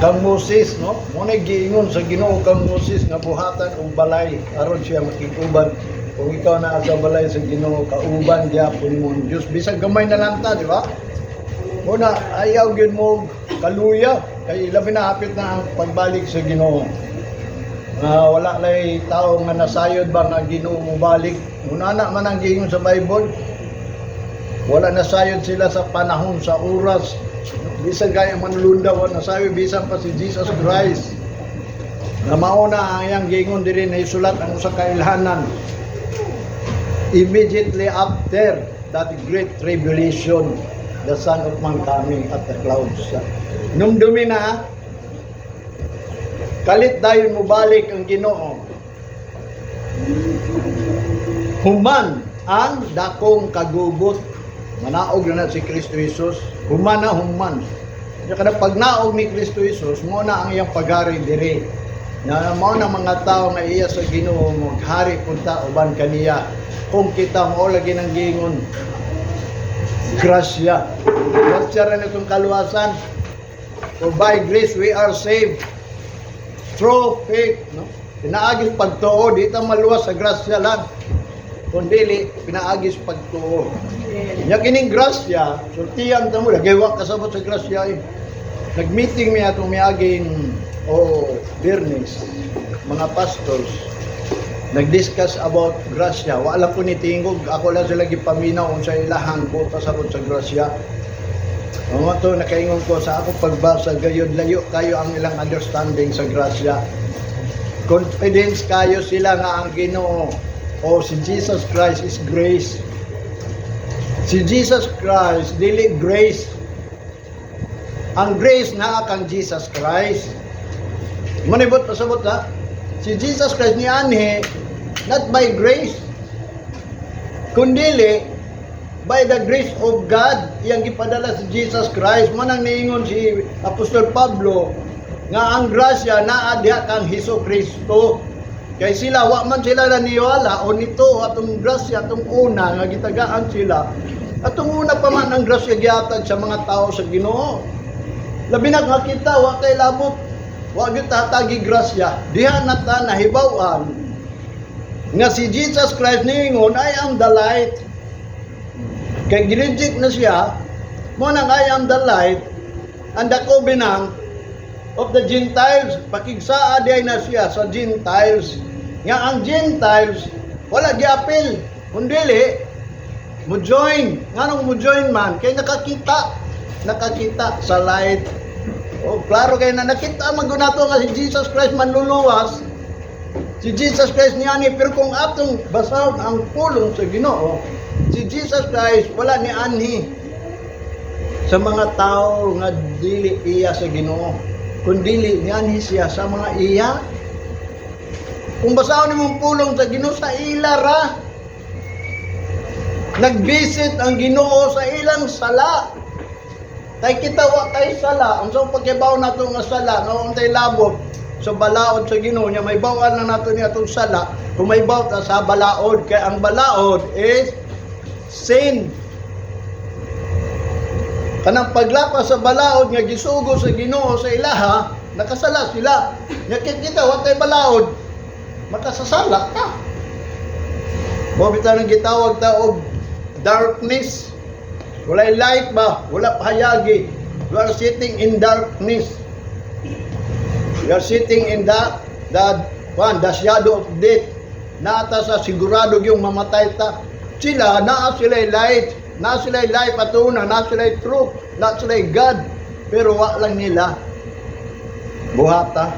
Kang Moses, no? Mao na giingon sa Ginoo kang Moses nga buhatan og balay aron siya makig-uban. Kung ikaw naa sa balay sa Ginoo, kauban gyapon mo ang Dios. Bisag gamay na lang ta, di ba? Mao na ayaw gyud mo kaluya kay labi na hapit na ang pagbalik sa Ginoo. Nga wala lay tao nga nasayod ba nga Ginoo mobalik. Muna na man ang giingon sa Bible. Wala nasayod sila sa panahon, sa oras. Bisan kaya manlunda, wala nasayod bisan pa si Jesus Christ. Na mauna ang iyang giingon diri na isulat ang usa ka ilhanan. Immediately after that great tribulation, the Son of Man coming at the clouds. Numdumi na, kalit dayon mobalik ang Ginoo. Human ang dakong kagubot. Manaog na na si Kristo Jesus. Human na human. Ya kada pagnaog ni Kristo Jesus, mao na ang iyang paghari diri. Na mao na mga tao nga iya sa Ginoo maghari punta uban kaniya. Kung kita mao lagi nang giingon grasya. Grasya ra itong kaluwasan. For by grace we are saved through faith, no? Pinaagis pagtuo, di ta maluwas sa grasya lang. Kung dili, pinaagis pagtuo. Nya kining grasya, sultian ta mo, lagi wa kasabot sa grasya eh. Nag-meeting mi atong miaging o Biyernes, mga pastors, nag-discuss about grasya. Wala ko ni tingog, ako lang sila gipaminaw unsa ilahang buot pasabot sa grasya. Mga to nakaingon ko sa akong pagbasa gayud layo kayo ang ilang understanding sa grasya. Confidence kayo sila nga ang Ginoo o si Jesus Christ is grace. Si Jesus Christ dili grace. Ang grace naa kang Jesus Christ. Manibot pasabot ha. Si Jesus Christ ni anhi not by grace, kundili by the grace of God iyang gipadala si Jesus Christ. Manang niingon si Apostol Pablo nga ang grasya naa diha kang Hesus Kristo. Kay sila wa man sila naniwala o nito atong grasya atong una nga gitagaan sila. Atong una pa man ang grasya gihatag sa mga tao sa Ginoo. Labi na nga kita wa kay labot. Wa gyud tatagi grasya. Diha na ta nahibaw-an nga si Jesus Christ niingon, "I am the light." Kay gireject na siya, mao nang "I am the light and the covenant of the Gentiles." Pakigsaa diay na siya sa Gentiles. Nga ang Gentiles, wala giapil. Kundili, mo join. Nganong mo join man? Kay nakakita. Nakakita sa light. Oh, klaro kay na nakita man gud nato nga si Jesus Christ manluluwas. Si Jesus Christ niani, pero kung atong basahon ang pulong sa Ginoo, si Jesus Christ wala ni anhi sa mga tao nga dili iya sa Ginoo. Kundili nianhi siya sa mga iya. Kung basahon nimong pulong sa Ginoo, sa ila ra. Nag-visit ang Ginoo sa ilang sala. Kay kita wa kay sala, unsa pagkibaw nato nga sala, nga untay labot sa balaod sa Ginoo nya may bawal na nato niya atong sala, kung may baw ta sa balaod, kay ang balaod is sin. Kanang paglapas sa balaod nga gisugo sa Ginoo sa ilaha, nakasala sila. Nya kita wa tay balaod, makasasala ka. Mao bitaw nang gitawag ta og darkness. Walay light ba? Wala pahayagi. You are sitting in darkness. You are sitting in the one, the shadow of death. Naa ta sa sigurado yung mamatay ta. Sila, naa sila light. Naa sila life at una, naa sila truth, naa sila God. Pero wa lang nila buhata.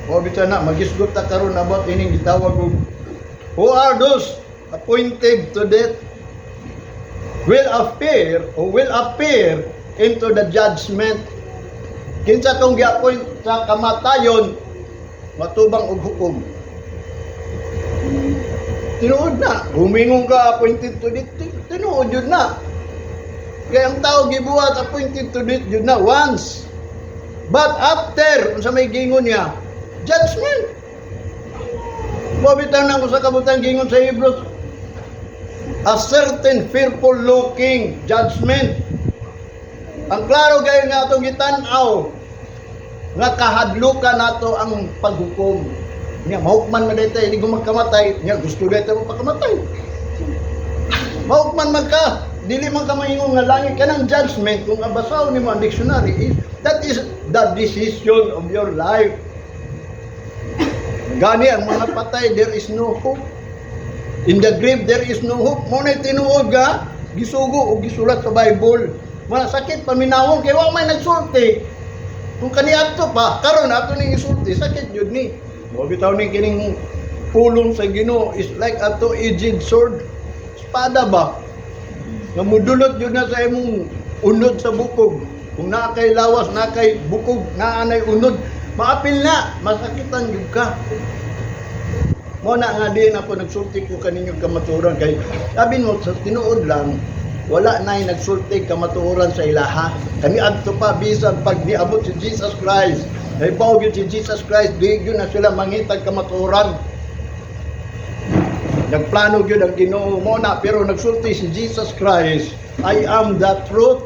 O bitaw na, magisgot ta karon about ining gitawag og who are those appointed to death will appear or will appear into the judgment. Kinsa tong gi-appoint sa kamatayon matubang og hukom. Tinuod na, humingon ka appointed to death, tinuod yun na. Kaya ang tao gibuhat appointed to death yun na once. But after, unsa may gingon niya? Judgment. Mao bitaw nang usa ka butang gingon sa Hebrews, a certain fearful looking judgment. Ang klaro gayon nga atong gitan-aw. Nga kahadlukan nato ang paghukom. Nya mahukman man dito, hindi ko magkamatay. Nya gusto dito mo pagkamatay. Mahukman man ka, dili man ka maingon nga langit kanang judgment. Kung abasahon nimo ang dictionary is that is the decision of your life. Gani ang mga patay, there is no hope. In the grave, there is no hope. Mao na tinuod ga, gisugo o gisulat sa Bible. Mga sakit paminawon kay wa may nagsulti. Kung kaniadto pa, karon ato ning isulti, sakit jud ni. Mao bitaw ni kining pulong sa Ginoo is like a two-edged sword. Espada ba? Nga mudulot jud na sa imong unod sa bukog. Kung naa kay lawas, naa kay bukog, naa nay unod, maapil na, masakitan jud ka. Mao na nga din ako nagsulti ko kaninyo kamatuoran kay sabi mo sa tinuod lang, wala na nagsulti kamatuoran sa ilaha. Kani adto pa, bisan pag niabot si Jesus Christ, nahibaw gyud si Jesus Christ, di gyud na sila mangitag kamatuoran. Nagplano gyud ang Ginoo mo na, pero nagsulti si Jesus Christ, "I am the truth,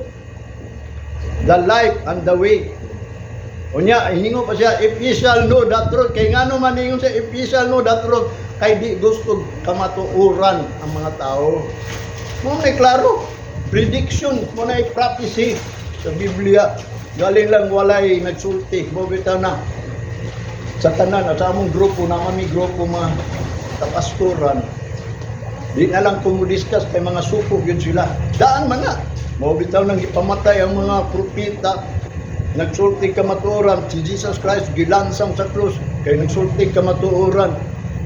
the life and the way." Unya, hiningo pa siya, "If ye shall know the truth." Kay ngano man ningon siya, "If ye shall know the truth"? Kay di gusto kamatuoran ang mga tao. Mao na klaro, prediction, mao na prophecy sa Biblia. Galing lang walay nagsulti, mao bitaw na sa tanan, sa among grupo na kami, grupo mga kapastoran. Di na lang kung mo-discuss kay mga suko yun sila. Daan man na. Mao bitaw nang ipamatay ang mga propeta. Nagsulti kamatuoran si Jesus Christ, gilansang sa krus kay nagsulti kamatuoran.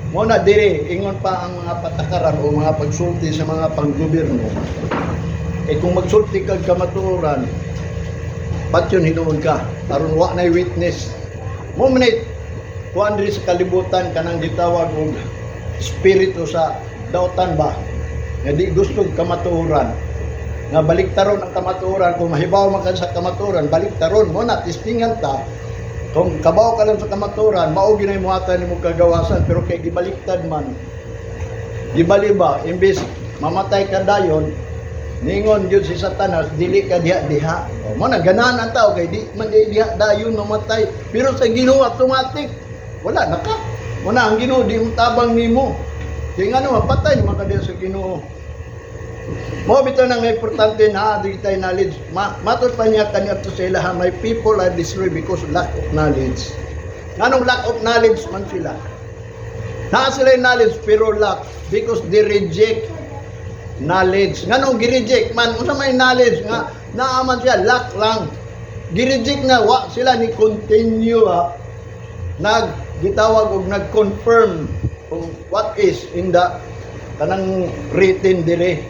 Mao na diri ingon pa ang mga patakaran o mga pagsulti sa mga panggobyerno. Kay kung magsulti kag kamatuoran, patyon hinuon ka aron wa nay witness. Mao man kuan diri sa kalibutan, kanang gitawag og espiritu sa dautan ba nga di gusto kamatuoran, nga baliktaron ang kamatuoran. Kung mahibaw man ka sa kamatuoran, baliktaron mo na. Testingan ta. Kung kabaw ka lang sa kamatuoran, mao ginay muhatan nimo kagawasan, pero kay gibaliktad man, gibali ba, imbes mamatay ka dayon, ningon gyud si Satanas, dili ka diha diha. O, mo na ganahan ang tao kay di man di diha dayon mamatay, pero sa Ginoo automatic wala na ka. Mo na ang Ginoo di mo tabang nimo kay ngano mapatay man ka diha sa Ginoo. Mao bitaw nang importante na di tay knowledge. Matod pa niya kaniadto sa ilaha, "My people are destroyed because lack of knowledge." Nganong lack of knowledge man sila? Naa sila yung knowledge pero lack because they reject knowledge. Nganong gi-reject man? Unsa may knowledge nga naa man siya, lack lang. Gi-reject na, wa sila ni continue ha. Nag gitawag og nag-confirm kung what is in the kanang written dire.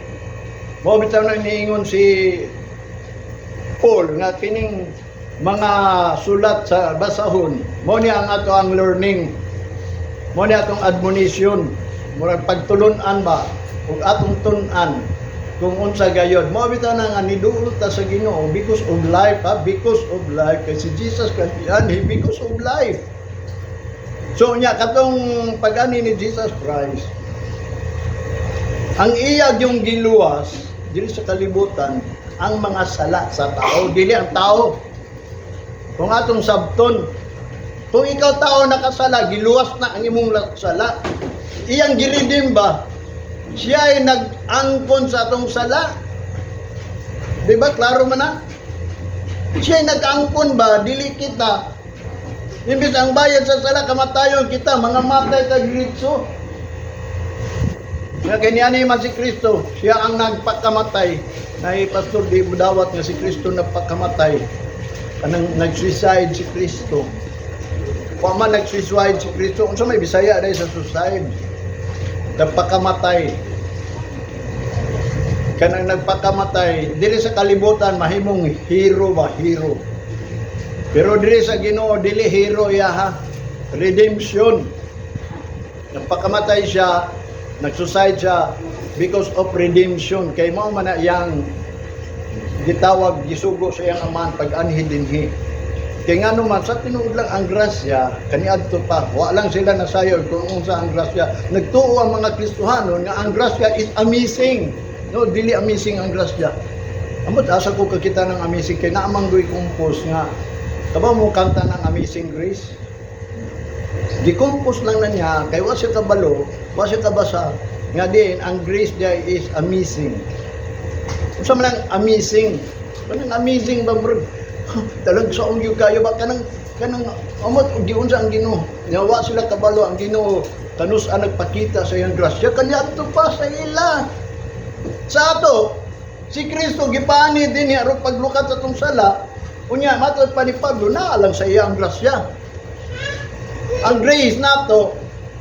Mao bitaw nang niingon si Paul nga kining mga sulat sa basahon, mao ni ang ato ang learning. Mao ni atong admonition, murag pagtulun-an ba ug atong tun-an kung unsa gayod. Mao bitaw na nga niduol ta sa Ginoo because of life ha, because of life, kay si Jesus Christ anhi because of life. So nya katong pag-ani ni Jesus Christ, ang iya yung giluwas diri sa kalibutan ang mga sala sa tao, dili ang tao. Kung atong sabton, kung ikaw tao nakasala, giluwas na ang imong sala. Iyang gi-redeem ba? Siya ay nag-angkon sa atong sala. Di ba? Klaro man na? Siya ay nag-angkon ba? Dili kita. Imbis ang bayad sa sala, kamatayon kita, mga matay ta diretso. Nga kanya man si Kristo, siya ang nagpakamatay. Na pastor, di mo dawat nga si Kristo nagpakamatay. Kanang nag-suicide si Kristo. Wa man nag-suicide si Kristo. Unsa may Bisaya dahil sa suicide? Nagpakamatay. Kanang nagpakamatay, dili sa kalibutan mahimong hero ba, hero. Pero dili sa Ginoo, dili hero ya ha. Redemption. Nagpakamatay siya, nag-suicide siya because of redemption. Kay mao man na iyang gitawag, gisugo sa iyang amahan pag anhi dinhi. Kay ngano man sa tinuod lang ang grasya kaniadto pa, wa lang sila nasayo kung unsa ang grasya. Nagtuo ang mga Kristohanon nga ang grasya is amazing. No, dili amazing ang grasya. Amot asa ko kakita ng amazing kay naamang goy compose nga Kabaw mo kanta ng Amazing Grace? Gi-compose lang na niya, kay wa siya kabalo, wa siya kabasa, nga din, ang grace niya is amazing. Unsa man ang amazing? Kanang amazing ba, bro? Talagsaon gyud kayo ba kanang amot og giunsa ang Ginoo. Nya wa sila kabalo ang Ginoo kanus-a nagpakita sa iyang grasya kaniadto pa sa ila. Sa ato, si Kristo gipaani din niya aron paglukat sa atong sala. Unya matod pa ni Pablo naa lang sa iya ang grasya. Ang grace nato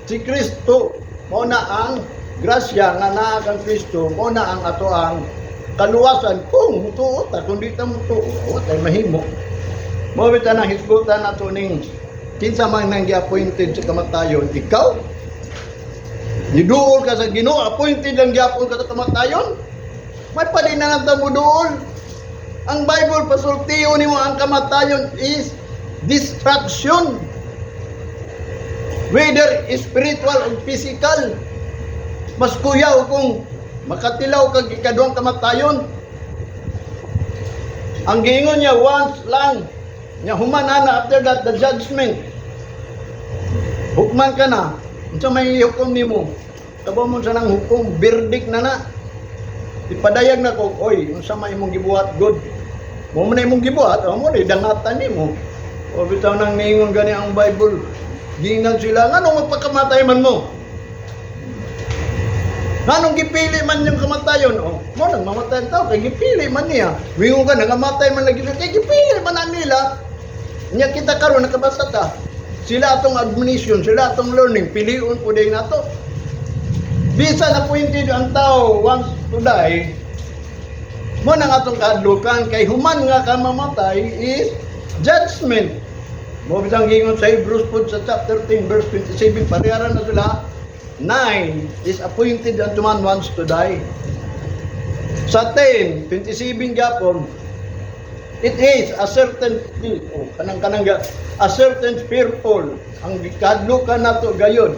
si Kristo, mao na ang grasya nga naa kang Kristo, mao na ang ato ang kaluwasan kung mutuo ta. Kung di ta mutuo, wa tay mahimo. Mao bitaw nang hisgutan nato ning kinsa man nang gi-appointed sa kamatayon, ikaw niduol ka sa Ginoo, appointed lang gyapon ka sa kamatayon. May pa na lang ta moduol. Ang Bible pasultiyo nimo, ang kamatayon is destruction, whether spiritual or physical. Mas kuyaw kung makatilaw kag ikaduhang kamatayon. Ang giingon niya, once lang. Nya human na, after that, the judgment. Hukman ka na. Unsa may hukom nimo? Kabaw mo sa nang hukom, verdict na na. Ipadayag na ko, "Oy, unsa may imong gibuhat, good?" Mo man na imong gibuhat, mo na dangatan nimo. O bitaw nang niingon gani ang Bible. Giingnan sila, "Nganong magpakamatay man mo? Nganong gipili man yung kamatayon?" Oh, mo nang mamatay ang tao kay gipili man niya. Wingon ka nangamatay man lagi kay gipili man na nila. Nya kita karon nakabasa ta. Sila atong admonition, sila atong learning, piliun po din nato. Bisan appointed ang tao once to die, mo nang atong kahadlukan kay human nga ka mamatay is judgment. Mo bitang gingon sa Hebrews pod sa chapter 10 verse 27, pareharan na sila. 9 is appointed unto man once to die. Sa 10, 27 gapon, it is a certain, oh, kanang kanang a certain fearful ang kahadlukan nato gayon,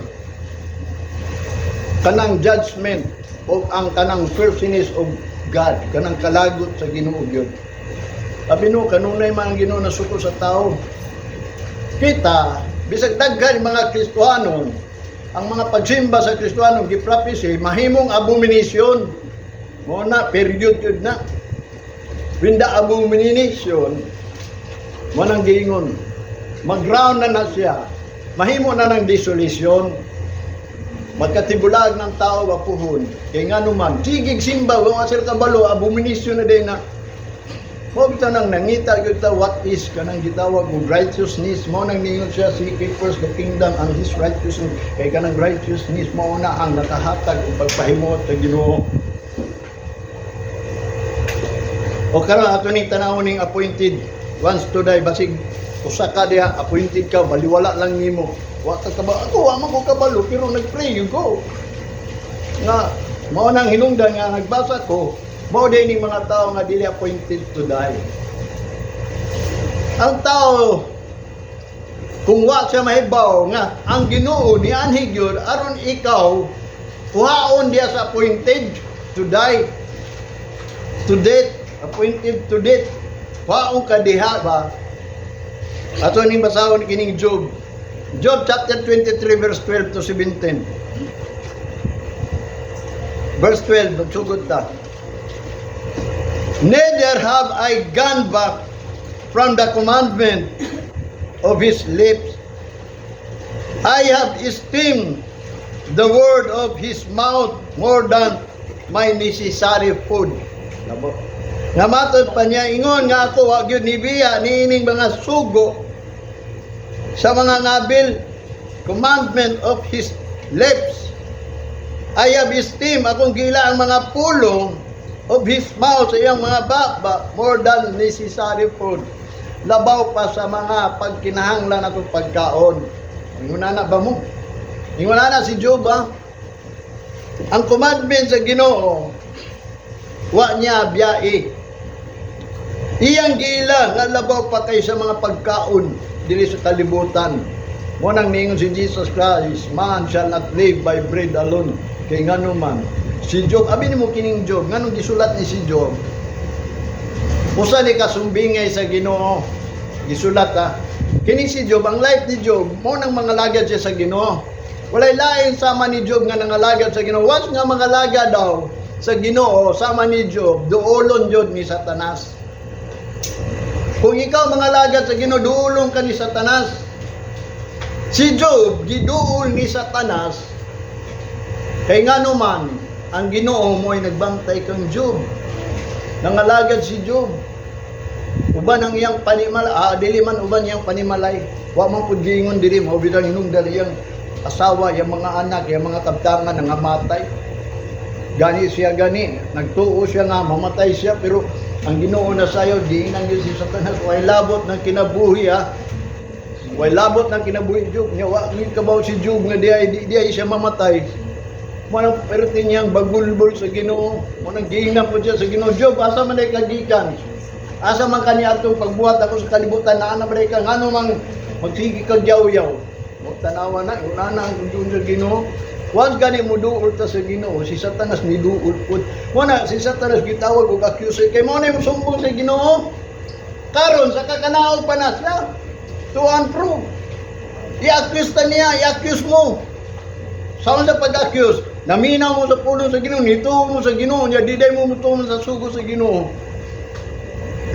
kanang judgment o ang kanang fierceness of God, kanang kalagot sa Ginoo gyud. Sabi no, kanunay man ang Ginoo nasuko sa tao. Kita, bisag daghan mga Kristohanon, ang mga pagsimba sa Kristohanon gi-prophesy mahimong abomination. Mo na period yun na. When the abomination, mo nang giingon, mag-ground na na siya, mahimo na ng desolation, magkatibulag ng tao wapuhon. Kay nga naman, sigig simba, wa sila kabalo, abomination na din na. Mo bitaw nang nangita gyud ta what is kanang gitawag og righteousness. Mo nang ningon siya, "Seek ye first the kingdom and his righteousness," kay kanang righteousness mao na ang nakahatag og pagpahimuot sa Ginoo. O karon ato ning tanawon ning appointed once to die. Basig usa ka diha appointed ka, baliwala lang nimo. Wa ka kabalo. Ako wa man ko kabalo, pero nagpray you go. Nga mao nang hinungdan nga nagbasa ko, mao din ning mga tao nga dili appointed to die. Ang tao kung wa siya mahibaw nga ang Ginoo nianhi gyud aron ikaw kuhaon diya sa appointed to die, to death, appointed to death, kuhaon ka diha ba. Ato ning basahon kining Job chapter 23 verse 12 to 17. Verse 12, magsugod ta. "Neither have I gone back from the commandment of his lips. I have esteemed the word of his mouth more than my necessary food." Labo. Nga matod pa niya ingon nga ako wa gyud nibiya niining mga sugo sa mga ngabil, commandment of his lips. I have esteemed, akong gila ang mga pulong of his mouth, sa iyang mga baba, more than necessary food. Labaw pa sa mga pagkinahanglan atong pagkaon. Ingon na ba mo? Ingon na si Job ba? Ang commandment sa Ginoo wa niya biyai. Iyang gila nga labaw pa kay sa mga pagkaon diri sa kalibutan. Mo nang ningon si Jesus Christ, "Man shall not live by bread alone." Kay ngano man si Job, abi nimo kining Job, nganong gisulat ni si Job? Usa ni kasumbingay sa Ginoo. Gisulat ha. Kini si Job, ang life ni Job, mao nang mangalagad siya sa Ginoo. Walay lain sama ni Job nga nangalagad sa Ginoo. Once nga mangalagad daw sa Ginoo sama ni Job, duolon jud ni Satanas. Kung ikaw mangalagad sa Ginoo, duolon ka ni Satanas. Si Job, giduol ni Satanas. Kay nga naman, ang Ginoo mo'y nagbantay kang Job. Nangalagad si Job. Uban ang iyang panimalay, dili man uban iyang panimalay. Wa man pud giingon diri mao bitang hinungdan iyang asawa, iyang mga anak, iyang mga kabtangan nangamatay. Gani siya gani, nagtuo siya nga mamatay siya, pero ang Ginoo na sayo giingnan gyud si Satanas, way labot ng kinabuhi ha. Way labot ng kinabuhi, Job. Nya wa gyud kabaw si Job nga di ay siya mamatay. Mao nang perti niyang bagulbol sa Ginoo. Mao nang giingnan po siya sa Ginoo. "Job, asa man ay kagikan? Asa man kani atong pagbuhat ako sa kalibutan na ana man ka ngano mang magsige kag yaw-yaw?" Mo tanawa na, una na ang kung sa Ginoo. Once gani mo duol ta sa Ginoo, si Satanas ni duol pud. Mo na si Satanas gitawag og accuser kay mo na yung sumbong sa Ginoo. Karon sa kakanaog pa na siya. To and fro. I-accuse ta niya, i-accuse mo. Sa unsa pag-accuse? Naminaw mo sa pulong sa Ginoo, nituo mo sa Ginoo, nya di day mo mutuo sa sugo sa Ginoo.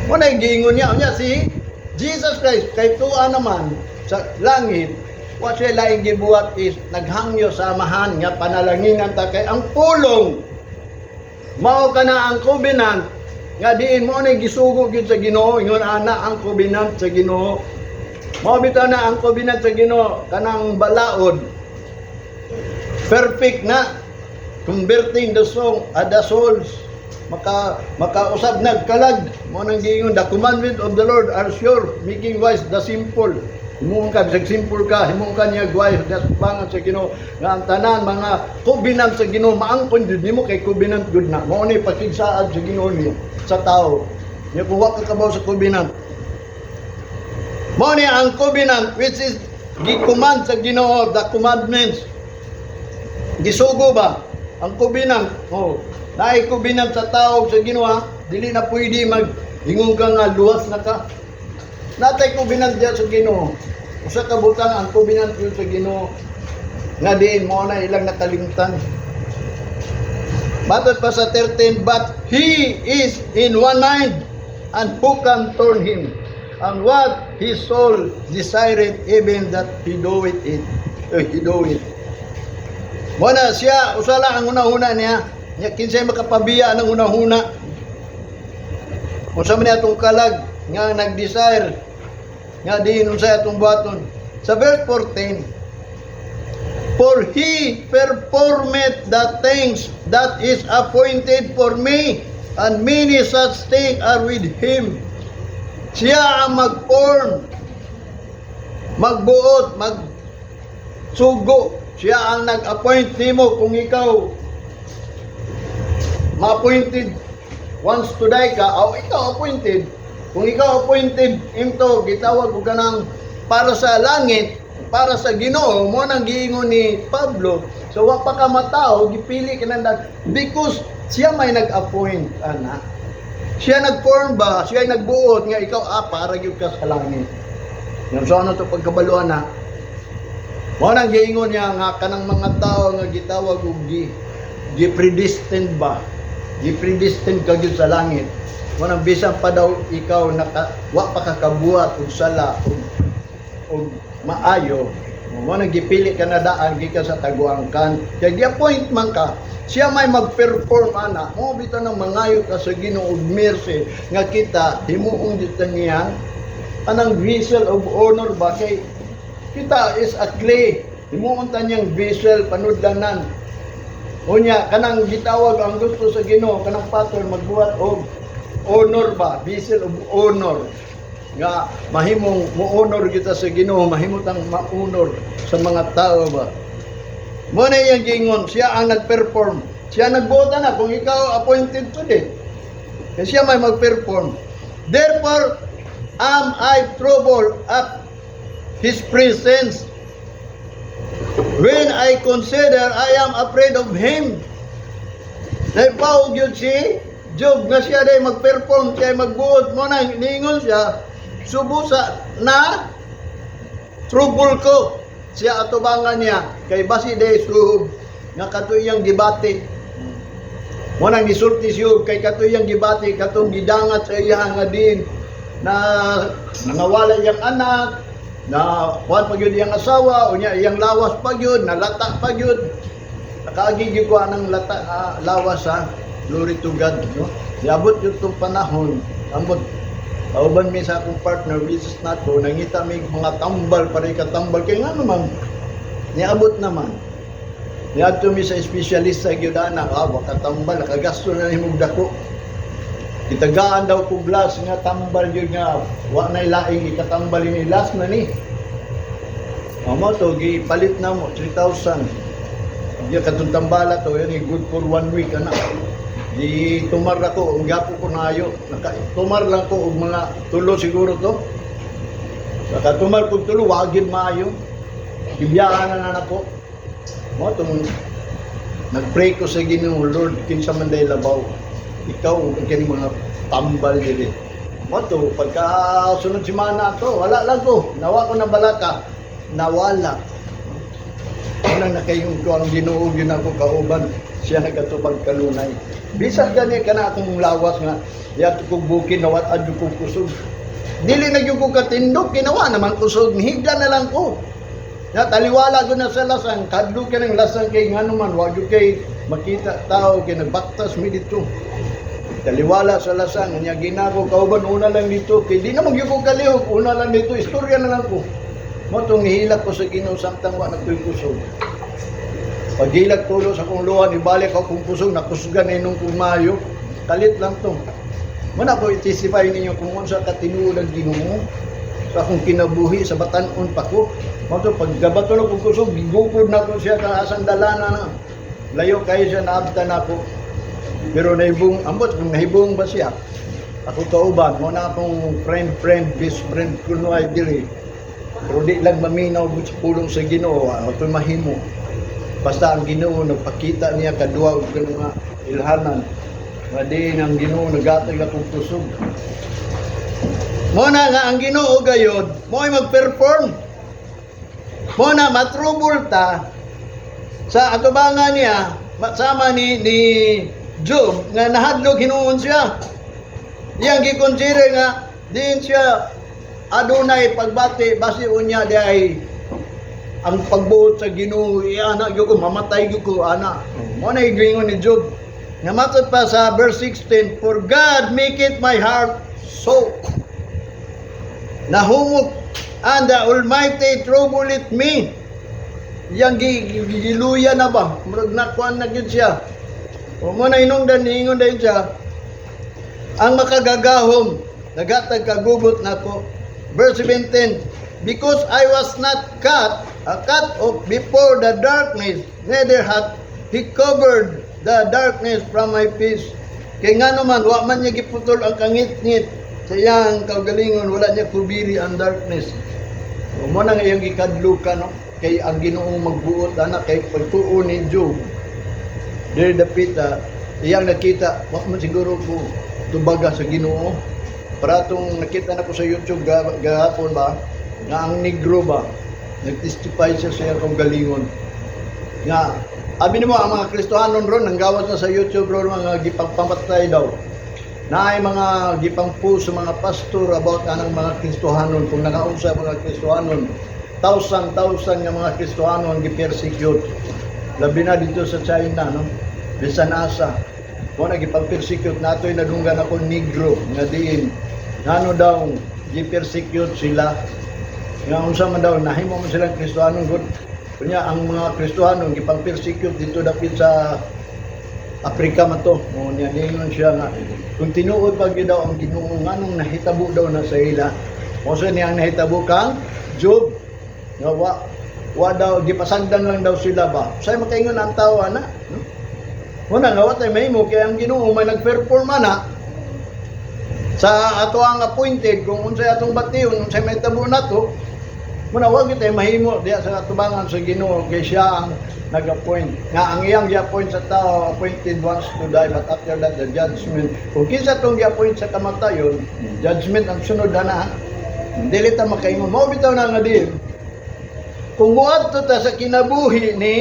Mo na giingon niya, niya si Jesus Christ kay tuwa naman sa langit, wa siya laing gibuhat is naghangyo sa Amahan nga panalanginan ta, kay ang pulong mao kana ang covenant nga diin mo na gisugo gyud sa Ginoo. Ingon ana ang covenant sa Ginoo. Mao bitaw na ang covenant sa Ginoo, kanang balaod, perfect na, converting the song the souls, makausab nagkalag. Mo nang giingon, "The commandment of the Lord are sure, making wise the simple." Himuon ka bisag simple ka, himuon ka niya wise bangan sa Ginoo nga ang tanan mga covenant sa Ginoo maangkon jud nimo kay covenant gud na. Mao ni pakigsaad sa Ginoo niya sa tao niya kung wa ka kabaw sa covenant. Mao ni ang covenant which is gi-command sa Ginoo, the commandments, gisugo ba ang covenant. Oh, naay covenant sa tao sa Ginoo ha? Dili na pwede mag ingon ka nga luwas na ka. Natay covenant diya sa Ginoo. Usa ka butang ang covenant yun sa Ginoo nga diin mo na ilang nakalimtan. Matod pa sa 13, "But he is in one mind, and who can turn him? And what his soul desired, even that he doeth it." He do it. Mo na siya, usa lang ang hunahuna niya. Nya kinsay makapabiya ng hunahuna? Unsa man niya atong kalag nga nag-desire nga diin unsay atong buhaton. Sa verse 14, "For he performeth the things that is appointed for me, and many such things are with him." Siya ang mag-form, magbuot, magsugo. Siya ang nag-appoint nimo kung ikaw ma-appointed once to die ka, o ikaw appointed. Kung ikaw appointed into, gitawag ko kanang para sa langit, para sa Ginoo, mo nang giingon ni Pablo, so wa pa ka matao, gipili ka nang because siya may nag-appoint ana. Siya nag-form ba, siya ay nagbuot nga ikaw para gyud ka sa langit. Yan so ano to pagkabaluan na. Mo nang giingon niya nga kanang mga tao nga gitawag og gi predestined ba? Gi predestined ka gyud sa langit. Mo nang bisan pa daw ikaw naka wa pa ka kabuhat og sala og maayo, mo nang gipili ka na daan gikan sa taguangkan. Kay gi-appoint man ka, siya may mag-perform ana. Mo bitaw nang mangayo ka sa Ginoo og mercy nga kita himuong dito niya anang vessel of honor ba, kay kita is a clay. Himuon ta niyang vessel, panudlanan. Unya kanang gitawag ang gusto sa Ginoo kanang pattern magbuhat og honor ba, vessel of honor nga mahimong mo-honor kita sa Ginoo, mahimo tang ma-honor sa mga tao ba. Mo na iyang giingon, siya ang nag-perform. Siya nagbuot na kung ikaw appointed to death. Kaya siya may mag-perform. "Therefore am I troubled at his presence. When I consider, I am afraid of him." Naipaog yun si Job nga siya day mag-perform, siya ay magbuot mo na, niingon siya. Subusa na trouble ko siya atubangan niya kay basi day suhub nga kato iyang gibati. Mo nang gisulti siya kay kato iyang gibati, katong gidangat sa iya nga din na nangawala iyang anak na kuan pa gyud iyang asawa, unya iyang lawas pa gyud nalata pa gyud. Nakaagi gyud ko anang lata, lawas ha. Glory to God, no? Niabot gyud tong panahon, ambot kauban mi sa akong partner, business nato, nangita mi mga tambal, pare ka tambal kay nga naman niabot naman. Niadto mi sa espesyalista gyud ana, baka tambal nakagasto na nimo dako. Gitagaan daw ko glass nga tambal gyud nga wa nay laing ikatambal ni last na ni. Amo to gipalit na mo 3,000. Di katong tambala to yun, good for one week ana. Di tumar ako, ang gapo ko nayo. Naka tumar lang ko og mga tulo siguro to. Nakatumar kog tulo, wa gyud maayo. Gibiyaan na na nako. Mo tong nagpray ko sa Ginoo, "Lord, kinsa man day labaw? Ikaw ug kini mga tambal diri." Mo to pagka sunod semana to, wala lang ko. Nawa ko na balaka, nawala. Unang nakaingon ko ang Ginoo gyud ako kauban, siya nagatubag kanunay. Bisan gani kana akong lawas nga yato kog bukid, nawat-ad jud kog kusog. Dili na gyud ko katindog, kinawa naman kusog, higla na lang ko. Na taliwala ko na sa lasang, kadlo ka ng lasang kay ngano man, wa gyud kay makita tao kay nagbaktas mi dito. Taliwala sa lasang, nya ginako kauban una lang dito, kay di na magyud ko kalihok, una lang dito, istorya na lang ko. Mo tong nihilak ko sa Ginoo samtang wa na ko'y kusog. Paghilak tulo sa akong luha, nibalik ako kong kusog, nakusgan na nung kumayo. Kalit lang to. Muna ko i-testify ninyo kung unsa ka tinuod ang Ginoo sa akong kinabuhi sa batan-on pa ko. Mo to paggabato na kong kusog, gigukod na ko siya ka asang dalana na. Layo kayo siya naabtan ako. Pero nahibong, ambot kung nahibong ba siya. Ako kauban, mo na akong friend, friend, best friend kuno ay diri. Pero di lang maminaw sa pulong sa Ginoo, ato mahimo. Basta ang Ginoo nagpakita niya kaduha og kanang mga ilhanan. Nga di ang Ginoo nagatag akong kusog. Mo na nga ang Ginoo gayod, mo'y mag-perform. Mo na matrubol ta sa atubangan niya, sama ni Job nga nahadlok hinuon siya. Iyang gikonsider nga diin siya adunay pagbati basi unya di ay ang pagbuot sa Ginoo, ana gyud ko mamatay gyud ko ana. Mo na giingon ni Job. Nga matod pa sa verse 16, "For God make it my heart so. Nahumok and the Almighty trouble it me." Yang giluya na ba? Murag nakuan na gyud siya. O mo na inungdan niingon dayon siya. Ang makagagahom nagatag kagubot nako. Verse 17, "Because I was not cut off before the darkness, neither hath he covered the darkness from my face." Kay nga naman, wa man niya giputol ang kangit-ngit sa iyang kaugalingon, wala niya kubiri ang darkness. O mo na nga iyang gikadlukan, no? Kay ang Ginoo magbuot ana kay pagtuo ni Job. Diri dapita, iyang nakita, wa man siguro ko tubaga sa Ginoo. Para atong nakita na ko sa YouTube gahapon ba, nga ang negro ba, nagtestify siya sa iyang kaugalingon. Nga, abi nimo ang mga Kristohanon ron, nanggawas na sa YouTube ron, mga gipagpamatay daw. Na ay mga gipangpu sa mga pastor about anang mga Kristohanon, kung nakaunsa mga Kristohanon, thousand thousand nga mga Kristohanon ang gipersecute. Labi na dito sa China, no? Bisan asa. Mo na gipag-persecute natoy nadunggan ako negro nga diin. Ngano daw gi-persecute sila? Nga unsa man daw nahimo man silang Kristohanon gud. Kunya ang mga Kristohanon gipang-persecute dito dapit sa Afrika man to. O niya ningon siya nga kung tinuod pa gyud daw ang Ginoo, nganong nahitabo daw na sa ila? Mo sa niya ang nahitabo kang Job nga wa daw gipasagdan lang daw sila ba. Say makaingon ang tao ana, no? Muna nga wa tay mahimo kay ang Ginoo may nagperform ana sa ato ang appointed kung unsay atong bation, unsay mahitabo nato. Muna wa gyud tay mahimo diya sa atubangan sa Ginoo kay siya ang nag-appoint. Nga ang iyang gi-appoint sa tao, appointed once to die, but after that the judgment. Kung kinsa tong gi-appoint sa kamatayon, judgment ang sunod ana. Dili ta makaingon. Mao bitaw na nga din. Kung muadto ta sa kinabuhi ni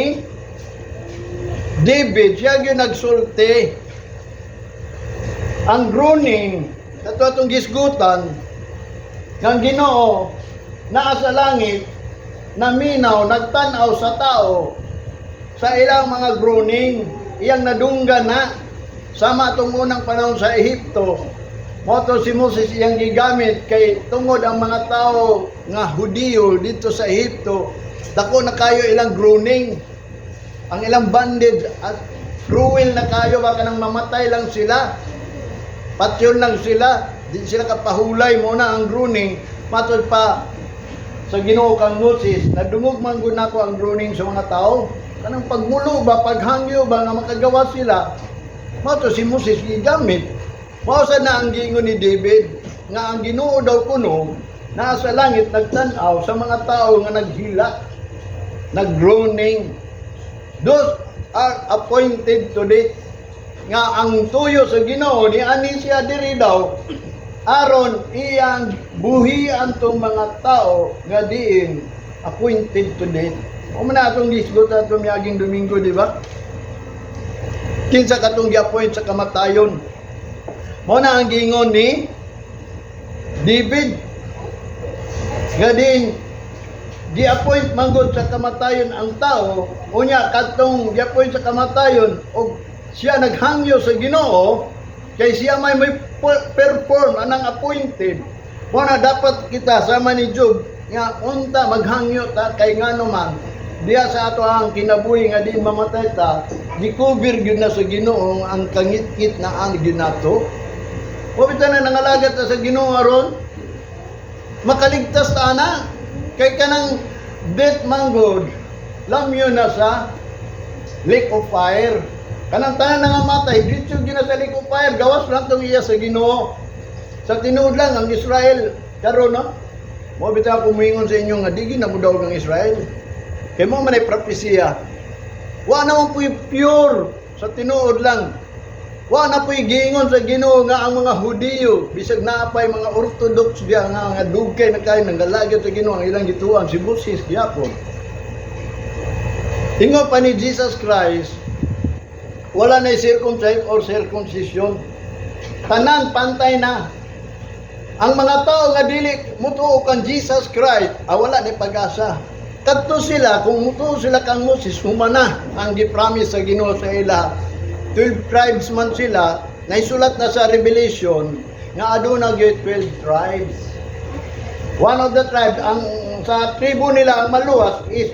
David, siya gyud nagsulti. Ang groaning, kato atong gisgutan, ng Ginoo naa sa langit, naminaw, nagtan-aw sa tao, sa ilang mga groaning, iyang nadunggan na, sama atong unang panahon sa Ehipto. Mao to si Moses iyang gigamit kay tungod ang mga tao nga Hudiyo dito sa Ehipto, dako na kayo ilang groaning. Ang ilang bondage at cruel na kayo, baka nang mamatay lang sila. Patyon lang sila, di sila kapahulay mo na ang groaning. Matod pa sa Ginoo kang Moses, nadungog man gud nako ang groaning sa mga tao. Kanang pagmulo ba, paghangyo ba nga makagawa sila. Mao to si Moses gigamit. Mao sa na ang giingon ni David nga ang Ginoo daw kuno naa sa langit, nagtan-aw sa mga tao nga naghila, naggroaning. Those are appointed to death. Nga ang tuyo sa Ginoo ni ani siya diri daw aron iyang buhian tong mga tao nga diin appointed to death. O man na atong gisgot atong miaging Domingo, di ba? Kinsa katong gi-appoint sa kamatayon? Mao na ang giingon ni David nga din gi-appoint manggod sa kamatayon ang tao. Unya kadtong gi-appoint sa kamatayon og siya naghangyo sa Ginoo kay siya may perform anang appointed. Mao na dapat kita sama ni Job nga unta maghangyo ta, kay ngano man diya sa ato ang kinabuhi nga di mamatay ta, gi-cover gyud na sa Ginoo ang kangit-kit na ang ginato. Wa bitaw na nangalagat ta sa Ginoo aron makaligtas ta ana, kay kanang death manggod lamyo na sa lake of fire. Kanang tanan nga matay didto gyud na sa lake of fire, gawas lang tong iya sa Ginoo. Sa tinuod lang, ang Israel karon, no, mo bitaw ako muingon sa inyo nga di na mo ang Israel kay mo man ay propesiya. Wa na man pu'y pure. Sa tinuod lang, wa na pu'y giingon sa Ginoo nga ang mga Hudiyo, bisag naa pay mga Orthodox diya nga dugay na kayo nanggalagad sa Ginoo, ang ilang gituan si Moses gyapon. Ingon pa ni Jesus Christ, wala na circumcise or circumcision. Tanan pantay na. Ang mga tao nga dili mutuo kang Jesus Christ, wala ni pag-asa. Kadto sila, kung mutuo sila kang Moses, humana ang gi-promise sa Ginoo sa ila. 12 tribes man sila, naisulat na sa Revelation nga aduna gyud 12 tribes. One of the tribes, ang sa tribo nila ang maluwas is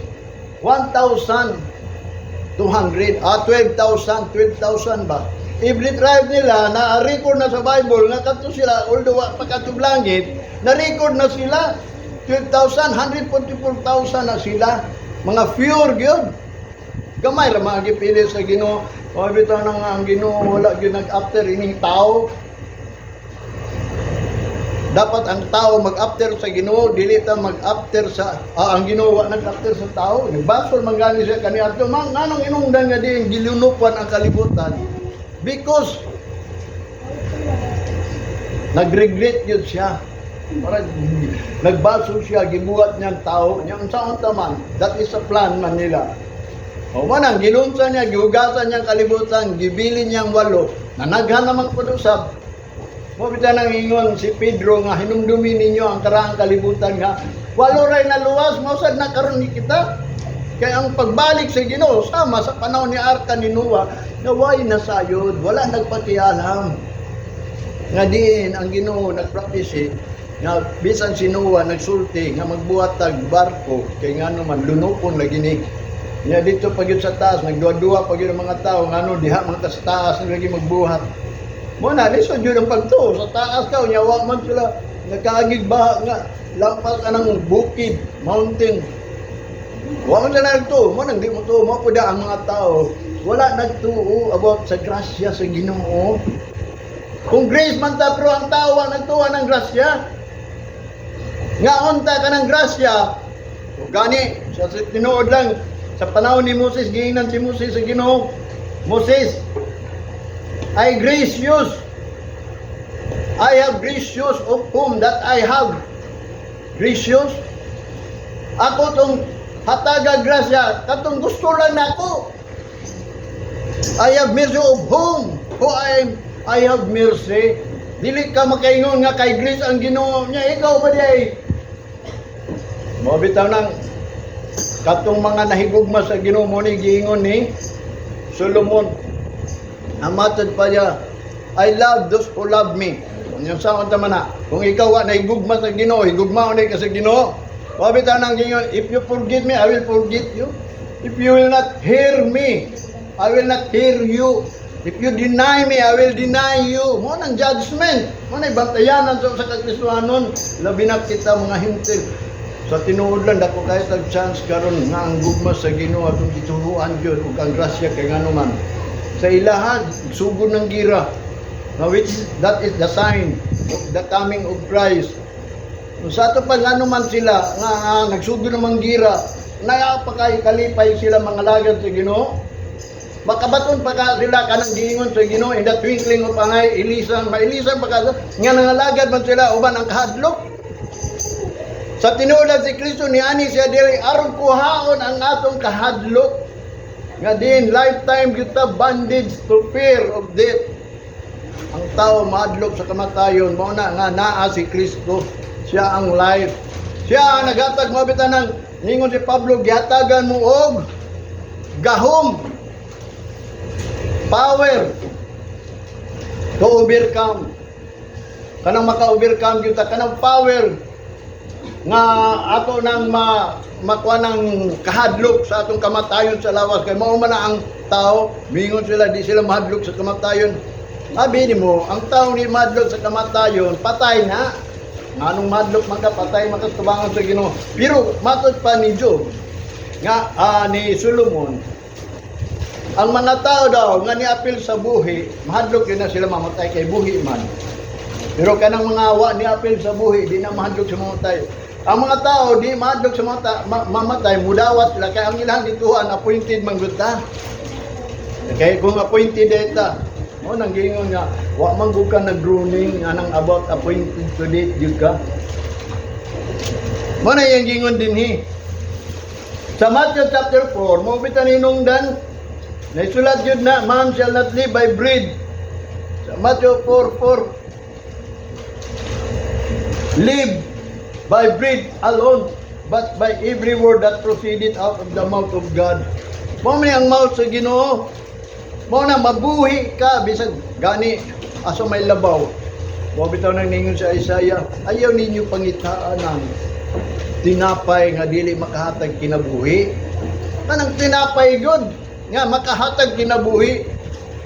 1,200, 12,000, 12,000 ba? Every tribe nila, na record na sa Bible, nga kadto sila, although wa pa kadto langit, na record na sila, 12,000, 144,000 na sila. Mga pure gyud. Gamay ra mga gipili sa Ginoo. O bitaw na nga ang Ginoo wala gyud nag-after ining tao. Dapat ang tao mag-after sa Ginoo, dili ta mag-after sa ang Ginoo wa nag-after sa tao. Nagbasol man gani siya kaniadto. Man nganong inungdan nga diin gilunupan ang kalibutan? Because nag-regret yun siya. Parang nagbasol siya, gibuhat niyang tao. Niya unsaon ta man, that is a plan man nila. O manang ginunsa niya, gihugasan niyang kalibutan, gibili niyang walo. Nanaghan naman po usab. Mo bitaw nang ingon si Pedro nga hinumdumi ninyo ang karaang kalibutan nga walo ray naluwas, mao sad na karon ni kita. Kay ang pagbalik sa Ginoo sama sa panahon ni Arka ni Noah, naway na sayod, wala nagpakialam. Nga diin ang Ginoo nagpractice nga bisan si Noah nagsulti nga magbuhat tag barko kay ngano man lunupon lagi ni. Nya dito pag yun sa taas, nagduwa-duwa pag yun ang mga tao, ngano diha mga sa taas na lagi magbuhat. Mo na, lisod yun ang pagtuo. Sa taas ka, unya wa man sila nagkaagig baha nga lampas ka ng bukid, mountain. Wa man sila nagtuo, mo nang di mo tuo, mo pud ang mga tao. Wala nagtuo about sa grasya sa Ginoo. Kung grace man ta, pero ang tao wa nagtuo ng grasya. Nga unta ka ng grasya, o gani, sa tinuod lang, sa panahon ni Moses, giingnan si Moses sa Ginoo, "Moses, I gracious, I have gracious of whom that I have Gracious. Ako tong hataga grasya, katong gusto lang nako. I have mercy of whom? Who I have mercy. Dili ka makaingon nga kay grace ang Ginoo niya. Ikaw ba di? Mo bitaw nang katong mga nahigugma sa Ginoo, mo ni giingon ni Solomon. Ang matod pa niya, "I love those who love me." Yung sa tama na, kung ikaw wa nahigugma sa Ginoo, higugma ka sa Ginoo. Mo bitaw nang giingon, "If you forget me, I will forget you. If you will not hear me, I will not hear you. If you deny me, I will deny you." Mo nang judgment. Mo na bantayanan sa kakristuhanon. Labi na kita mga Hentil. Sa tinuod lang, dako kay tag chance karon nga ang gugma sa Ginoo atong gituruan gyud ug ang grasya, kay ngano man sa ilahan sugod ng gira nga which that is the sign of the coming of Christ. Kung sa ato pa, ngano man sila nga nagsugod ng gira, naa pa kay kalipay sila mga lagad sa Ginoo. Makabaton pa ka sila kanang giingon sa Ginoo, "In the twinkling of an eye," ilisan, mailisan pa ka nga nangalagad man sila uban ang kahadlok. Sa tinuod, si Kristo niani siya diri aron kuhaon ang atong kahadlok. Nga din lifetime kita bondage to fear of death. Ang tao mahadlok sa kamatayon, mao na nga naa si Kristo. Siya ang life. Siya ang naghatag, mo bitaw nang ningon si Pablo, gihatagan mo og gahom, power to overcome. Kanang maka-overcome gyud ta, kanang power nga ato nang makuha ng kahadlok sa atong kamatayon sa lawas, kay mao man na ang tao, mingon sila di sila mahadlok sa kamatayon. Sabi nimo ang tao ni mahadlok sa kamatayon, patay na. Anong mahadlok man ka, patay man ka sa tubangan sa Ginoo. Pero matod pa ni Job nga ni Solomon, ang mga tao daw nga niapil sa buhi, mahadlok yun na sila mamatay kay buhi man. Pero kanang mga wa niapil sa buhi, di na mahadlok sa mamatay. Ang mga tao di mahadlok sa mamatay, mudawat sila kay ang ilang gituan appointed man gud ta. Kay kung appointed data, mo nang giingon nga wa man gud ka nag-groaning anang about appointed to date gyud ka. Mo na yung giingon dinhi. Sa Matthew chapter 4, mo bitaw hinungdan, naisulat yun na, "Man shall not live by bread." Sa Matthew 4:4, "Live by bread alone, but by every word that proceeded out of the mouth of God." Mao man ang mouth sa Ginoo. Mao na mabuhi ka bisag gani asa may labaw. Mao bitaw nang ningon sa Isaiah, "Ayaw ninyo pangitaan ang tinapay nga dili makahatag kinabuhi." Kanang tinapay gyud nga makahatag kinabuhi.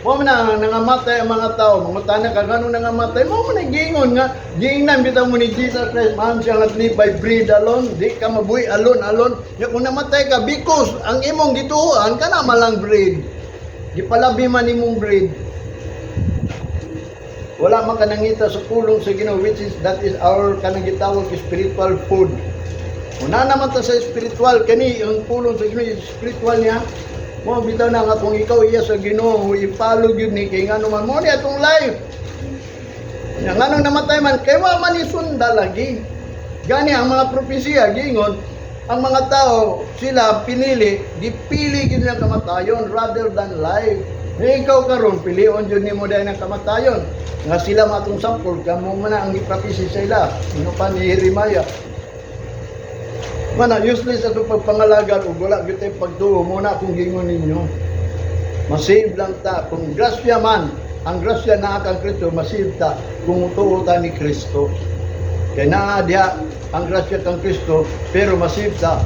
Mao man na nangamatay ang mga tao, mangutana ka nganong nangamatay, mao man giingon nga giingnan bitaw mo ni Jesus Christ, "Man shall not live by bread alone," di ka mabuhi alone alone. Nya kung namatay ka because ang imong gituohan kana man lang bread. Gipalabi man imong bread. Wala man ka nangita sa pulong sa Ginoo, which is that is our kanang gitawag spiritual food. Una naman ta sa spiritual, kani ang pulong sa Ginoo spiritual niya. Mo bitaw na nga kung ikaw iya sa Ginoo, ipalo gyud ni kay ngano man mo ni atong life. Nya nganong namatay man kay wa man isunda lagi. Gani ang mga propesiya giingon ang mga tao sila pinili, gipili gyud nilang kamatayon rather than life. Eh, ikaw karon pilion jud nimo dahil ng kamatayon. Nga sila matong sampol kamo man na ang gipropesy sa ila. Ano pa ni Jeremiah. Mana useless ato pagpangalagan ug wala gyud tay pagtuo mo na kung gingon ninyo. Masave lang ta kung grasya man, ang grasya naa kang Kristo, masave ta kung tuo ta ni Kristo. Kay naa diha ang grasya kang Kristo, pero masave ta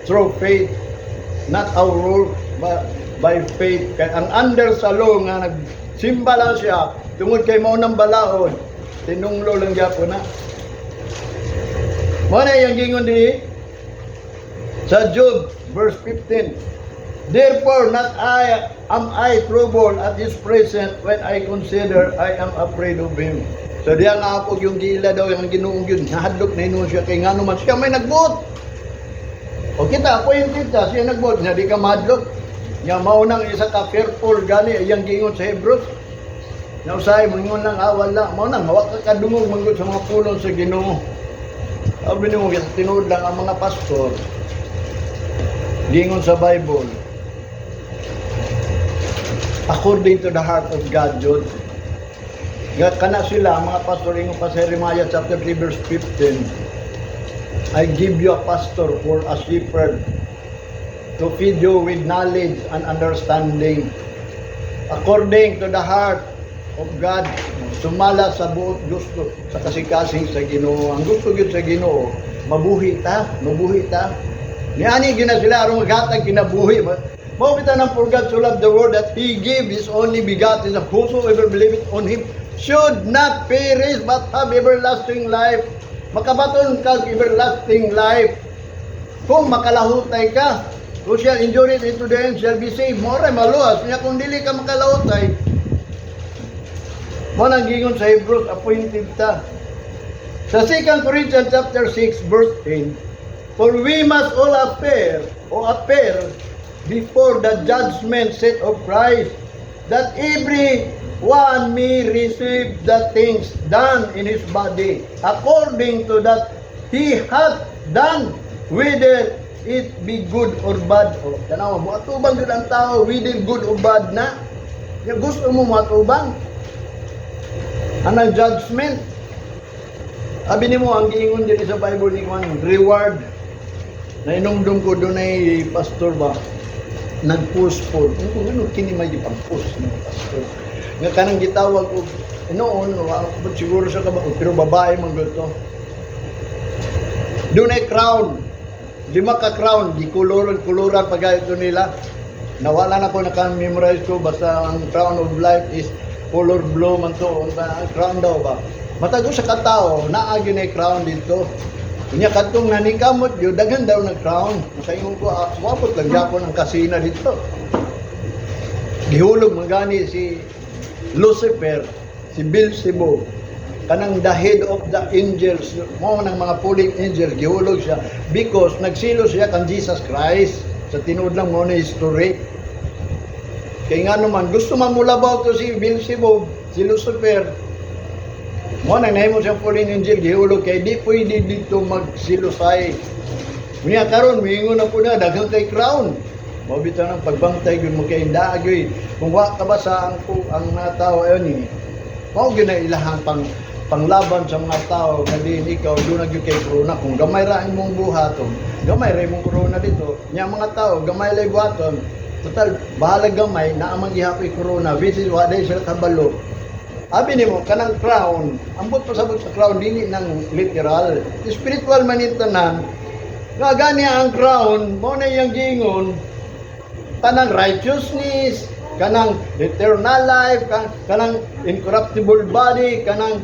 through faith, not our work, but by faith. Kay ang under sa law nga nagsimba lang siya tungod kay mao nang balaod, tinunglo lang gyapon na. Mao na iyang gingon dinhi sa Job verse 15. "Therefore not I am I troubled at his presence. When I consider, I am afraid of him." So diya nga ako yung giila daw yung Ginoong yun, nahadlok na hinuon siya kay ngano man siya may nagbuot. O kita, appointed ta, siya nagbuot, nga di ka mahadlok. Nga mao nang isa ka fearful, gani iyang giingon sa Hebrews. Na usahay, mangingon lang, ah, wala. Mao nang, wa ka kadungog manggod sa mga pulong sa Ginoo. Sabi nimo, tinuod lang ang mga pastor, gingon sa Bible, according to the heart of God, jud. Nga kana sila, mga pastor, ingon pa sa Jeremiah chapter 3 verse 15, "I give you a pastor for a shepherd to feed you with knowledge and understanding." According to the heart of God, sumala sa buot gusto sa kasing-kasing sa Ginoo. Ang gusto gyud sa Ginoo, mabuhi ta, mabuhi ta. Niani gyud na sila aron maghatag kinabuhi. Mao bitaw nang "For God so loved the world that He gave His only begotten, that whosoever believeth on Him should not perish but have everlasting life." Makabaton kag everlasting life kung makalahutay ka. "Who shall endure it into the end shall be saved." Mao ray maluwas. Nya kung dili ka makalahutay, mo nang gingon sa Hebrews, appointed ta. Sa 2 Corinthians chapter 6 verse 10, "For we must all appear o appear before the judgment seat of Christ, that every one may receive the things done in his body, according to that he hath done, whether it be good or bad." O, tanawa, moatubang jud ang tao, whether good or bad na. Yung gusto mo moatubang. Anang judgment. Abi nimo ang giingon diri sa Bible ni Juan, reward. Nainumdum ko dunay pastor ba, nag-post po. Kung ano kini may gipang-post ng pastor. Nga kanang gitawag og noon, wa siguro sa kaba, pero babae man gud to. Dunay crown. Lima ka crown, gikuluran kuluran pa ito nila. Nawala na ko, naka-memorize ko, basta ang crown of life is color blue man to, ang crown daw ba. Matag usa ka tawo, naa gyud na crown dito. Unya kadtong nanikamot gyud, daghan daw na crown. Makaingon ko, ah, wapot lang gyapon ang kasina dito. Gihulog man gani si Lucifer, si Beelzebub, kanang the head of the angels, mo nang mga fallen angel, gihulog siya because nagsilo siya kang Jesus Christ. Sa tinuod lang mo na history. Kay nga naman, gusto man mulabaw to si Beelzebub, si Lucifer. Mo nang nahimo siyang fallen angel, gihulog kay di pwede dito magsilosay. Unya karon miingon na po na daghang kay crown. Mao bitaw nang pagbantay gyud mo kay daagyoy. Kung wa ka ba sa ang ang mga tao ayon ni. Mao gyud na ilahang panglaban sa mga tao nga diin ikaw duna gyud kay corona. Kung gamay ra imong buhaton, gamay ra imong corona dito. Nya mga tao gamay lay buhaton, total bahala gamay naa man gihapoy corona, which is wa day sila kabalo. Abi nimo kanang crown, ambot pasabot sa crown dili nang literal, spiritual man ni tanan. Nga gani ang crown mo na iyang giingon kanang righteousness, kanang eternal life, kanang incorruptible body, kanang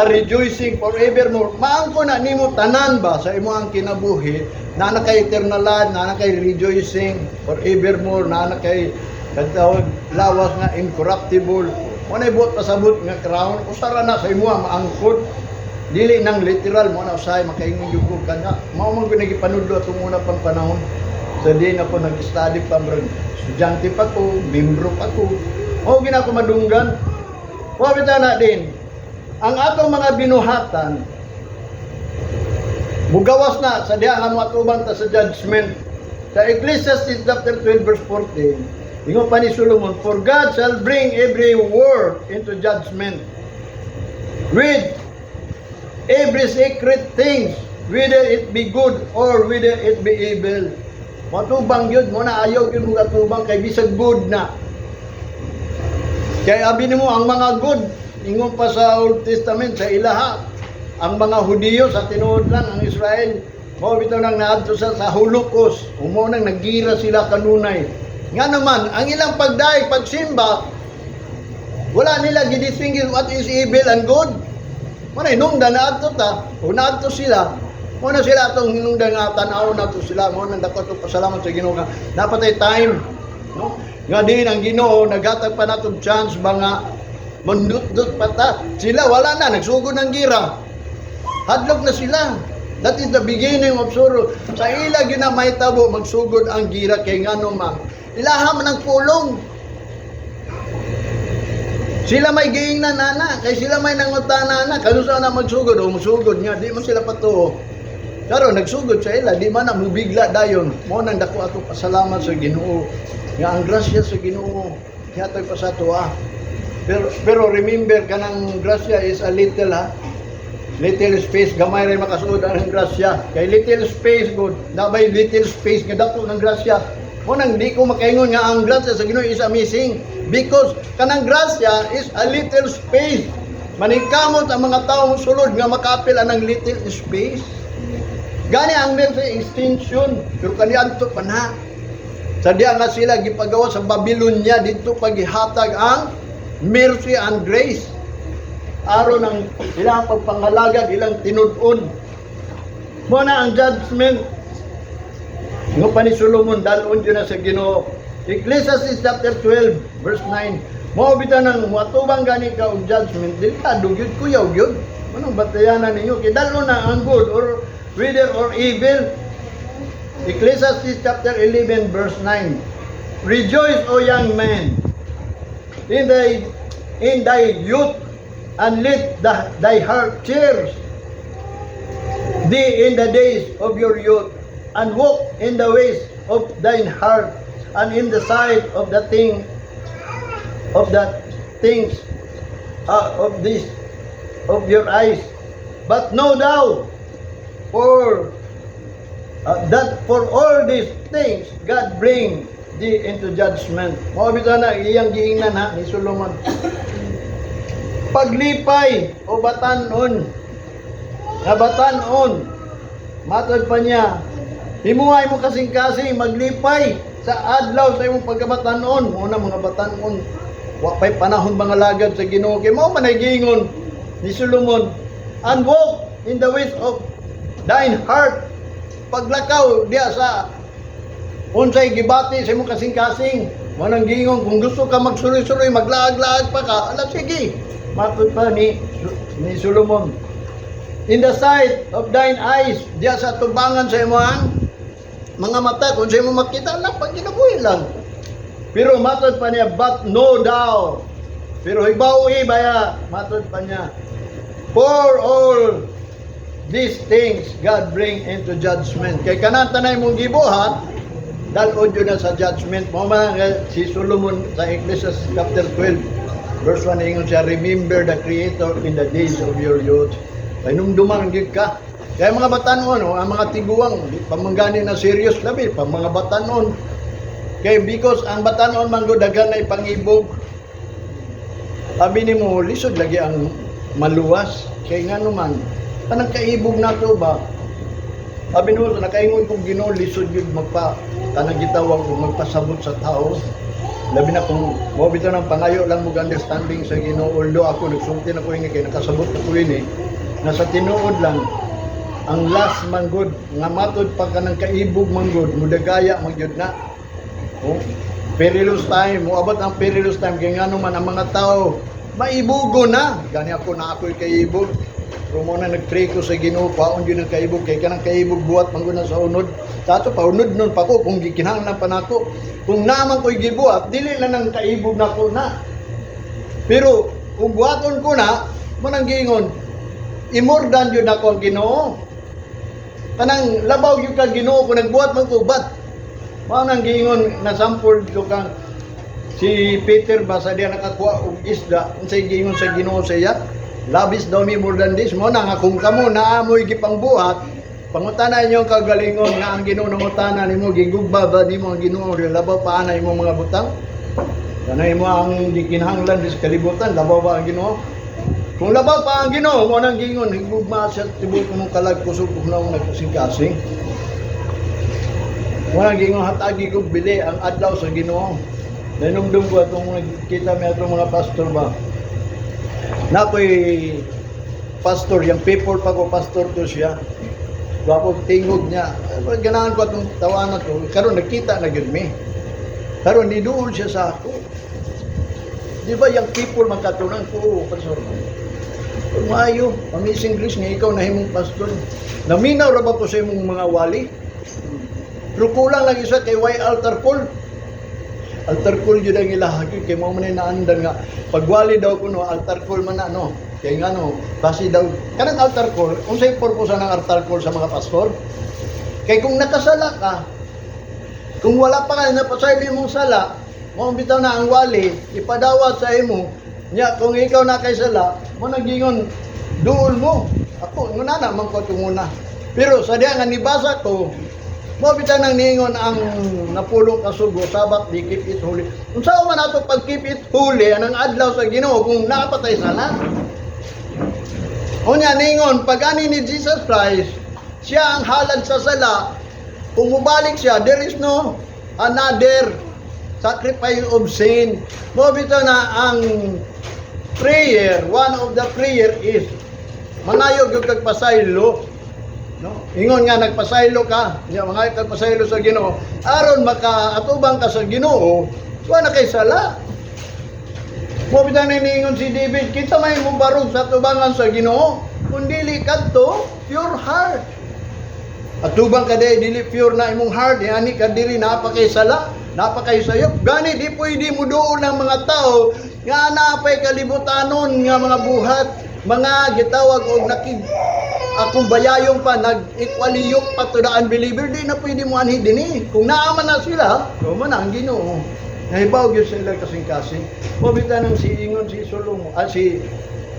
rejoicing forevermore. Maangko na nimo tanan ba sa imo ang kinabuhi, na na kay eternal life, na na kay rejoicing forevermore, na na kay katawag lawas nga incorruptible. Mo na buot pasabot nga crown, usara na sa imo maangkod. Dili nang literal mo na usahay makaingon jud ko kanya. Mao man gyud nagipanudlo atong una pang panahon. Sa di na ko nag-study pa, murag estudyante pa ko, membro pa ko. O gina ko madunggan. Wa bitaw na din. Ang atong mga binuhatan mugawas na sa diha nga moatubang ta sa judgment. Sa Ecclesiastes chapter 12 verse 14, ingon pa ni Solomon, "For God shall bring every work into judgment with every secret things, whether it be good or whether it be evil." Matubang yun, mo na ayaw yun mo atubang kay bisag good na. Kay abi nimo ang mga good, ingon pa sa Old Testament sa ilaha, ang mga Hudiyo, sa tinuod lang ang Israel, mao bitaw nang naadto sa Holocaust, umo nang nagira sila kanunay. Nga naman, ang ilang pagdaig, pagsimba, wala nila gidistinguish what is evil and good. Mo na hinungdan na adto ta, o naadto sila. Mo na sila atong hinungdan nga tan-aw nato sila. Mo nang dako to pasalamat sa Ginoo nga napatay time, no? Nga din ang Ginoo naghatag pa natong chance ba nga mandutdut pa ta. Sila wala na nagsugod ng gira. Hadlok na sila. That is the beginning of sorrow. Sa ila gyud na mahitabo magsugod ang gira kay ngano man ilaha man ang pulong. Sila may giingnan ana, kay sila may nangutana ana, kanus-a na magsugod o musugod nga di man sila patuo. Karon nagsugod sa ila, di man na mubigla dayon. Mao nang dako ato pasalamat sa Ginoo. Nga ang grasya sa Ginoo gihatag pa sa atoa. Pero remember, kanang grasya is a little, ha. Little space, gamay rin makasuod ang grasya. Kay little space good, nabay little space nga dako ng grasya. Mao nang di ko makaingon nga ang grasya sa Ginoo is amazing because kanang grasya is a little space. Maningkamot ang mga tao sulod nga makapil anang little space. Gani ang mercy extension, pero kaniadto pa na. Sa diya nga sila gipagawa sa Babylonia, didto paghihatag ang mercy and grace. Aron ang ilang pagpangalagad, ilang tinud-on. Mao na ang judgment. Nga pa ni Solomon, dalon yun na sa Ginoo. Ecclesiastes chapter 12, verse 9. Mao bitaw nang muatubang gani ka og judgment, delikado gyud, kuyaw gyud. Anong batayanan ninyo? Kay dalon na ang good or whether or evil. Ecclesiastes chapter 11, verse 9. "Rejoice, O young man, in thy youth, and let thy heart cherish thee in the days of your youth, and walk in the ways of thine heart, and in the sight of the things of your eyes. But know thou for that for all these things God bring thee into judgment." Mao bitaw na iyang giingnan ha ni Solomon. Paglipay o batanon nga batanon, matod pa niya, himuhay mo kasing-kasing maglipay sa adlaw sa imong pagkabatanon. Una mga batanon, wa pay panahon mga lagad sa Ginoo, kay mao man ay giingon ni Solomon, "And walk in the ways of thine heart." Paglakaw diya sa unsay gibati sa imong kasing-kasing. Mao nang giingon, kung gusto ka magsuroy-suroy, maglaag-laag pa ka, ala sige. Matod pa ni Solomon, "In the sight of thine eyes," diya sa tubangan sa imong mga mata, kung sa imong makita, ala, pag ginabuhi lang. Pero matod pa niya, "But know thou," pero hibaw baya, matod pa niya, "for all these things God bring into judgment." Kay kanang tanay mong gibuhat, dalon yun na sa judgment. Mao man nga si Solomon sa Ecclesiastes chapter 12, verse 1, ingon siya, "Remember the Creator in the days of your youth." Kay numduman gyud ka. Kaya mga batanon, oh, ang mga tiguang, di pa man gani na serious labi, pa mga batanon. Kay because ang batanon man gud daghan na ipangibog. Sabi nimo, lisod lagi ang maluwas. Kay nga naman, kanang kaibog na to ba? Sabi nimo, nakaingon kong Ginoo, lisod yun magpa, kanang gitawag kung magpasabot sa tao. Labi na kung mo bitaw ng pangayo lang mo understanding sa Ginoo. Although ako nagsulti na ko ini kay nakasabot na ko ini nasa tinuod lang ang last manggod nga matod pa ka ng kaibog manggod mudagaya magyud na. Oh, perilous time, moabot ang perilous time kay ngano man ang mga tao maibugo na. Gani ako na ako'y kaibog. Pero mo na nag-pray ko sa Ginoo, paon yun ang kaibog kay kanang kaibog buhat man gud na sa unod. Sa ato pa unod nun pa ko kung gikinahanglan pa nako. Kung naman ko'y gibuhat, dili lang ang kaibog nako na. Pero kung buhaton ko na, mo nang giingon, imordan yun ako ang Ginoo. Kanang labaw yun ka Ginoo kung nagbuhat man ko bat. Mao nang giingon na sample do kang si Peter ba sa diya nakakuha og isda, unsay giingon sa Ginoo sa iya? "Lovest thou me more than this?" Mao na nga kung kamo naamoy gipangbuhat, pangutana inyo ang kagalingon nga ang Ginoo nangutana nimo, gigugma ba nimo ang Ginoo labaw pa ana imong mga butang? Kanay mo ang gikinahanglan sa kalibutan, labaw ba ang Ginoo? Kung labaw pa ang Ginoo, mo nang giingon, higugma siya tibuok mong kalag, kusog, ug naong nagkasing-kasing. Mo nang giingon, hatagi kog bili ang adlaw sa Ginoo. Nanumdum ko atong nagkita mi atong mga pastor ba. Na ako'y pastor, yung people pa ko, pastor ko siya. Gwapo tingog niya. Ay, ganahan ko atong tawanan to. Karon nagkita na gyud mi. Karon niduol siya sa ako. Di ba yung people magkatunan ko, pastor? Maayo, Amazing Grace nga ikaw na himong pastor. Naminaw ra ba ko sa imong mga wali? Pero kulang lang isa kay why altar call. Altar call gyud ang ilaha gyud kay mao man ay naandan nga pagwali daw kuno, altar call man na, no? Kay ngano, basi daw kanang altar call, unsay purpose ng altar call sa mga pastor? Kay kung nakasala ka, kung wala pa ka napasaylo imong sala, mao bitaw na ang wali ipadawat sa imo nya. Kung ikaw na kay sala mo, nagingon, "Duol mo ako nguna na man ko tunguna." Pero sa diha nga nibasa ko, mao bitaw nang niingon ang napulong kasugo, Sabbath di keep it holy. Unsa man ato pag keep it holy anang adlaw sa Ginoo kung napatay sala? Unya ningon pag ani ni Jesus Christ, siya ang halad sa sala. Kung mubalik siya, there is no another sacrifice of sin. Mao bitaw na ang prayer, one of the prayer is mangayo gyud kag pasaylo. No? Ingon nga nagpasaylo ka, nya mangayo kag pasaylo sa Ginoo aron makaatubang ka sa Ginoo, wa na kay sala. Mao bitaw na niingon si David, "Kita may mobarog sa tubangan sa Ginoo, kung dili kadto pure heart." Atubang ka day, dili pure na imong heart, yani ka diri naa pa kay sala, naa pa kay sayop. Gani di pwede mo duol ng mga tao nga napay kalibutanon nga mga buhat, mga gitawag og nakig akong bayayong pa, nag-equally yoke pa to the unbeliever, di na pwede mo anhi dinhi. Kung naaman na sila, man na ang Ginoo. Nahibaw gyud sa ilang kasing-kasing. Mao bitaw nang si ingon si Solomon, si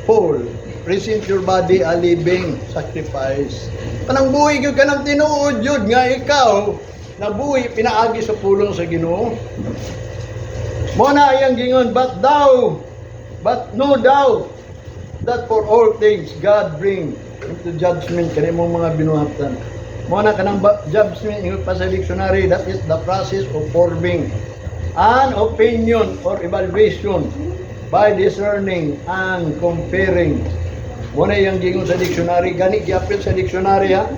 Paul, "Present your body a living sacrifice." Kanang buhi gyud, kanang tinuod gyud nga ikaw nabuhi pinaagi sa pulong sa Ginoo. Mo na iyang gingon, but no doubt that for all things God bring into judgment kani mong mga binuhatan. Mo na kanang judgment, ingon pa sa dictionary, that is the process of forming an opinion or evaluation by discerning and comparing. Mo na iyang gingon sa dictionary, gani giapil sa dictionary, ha.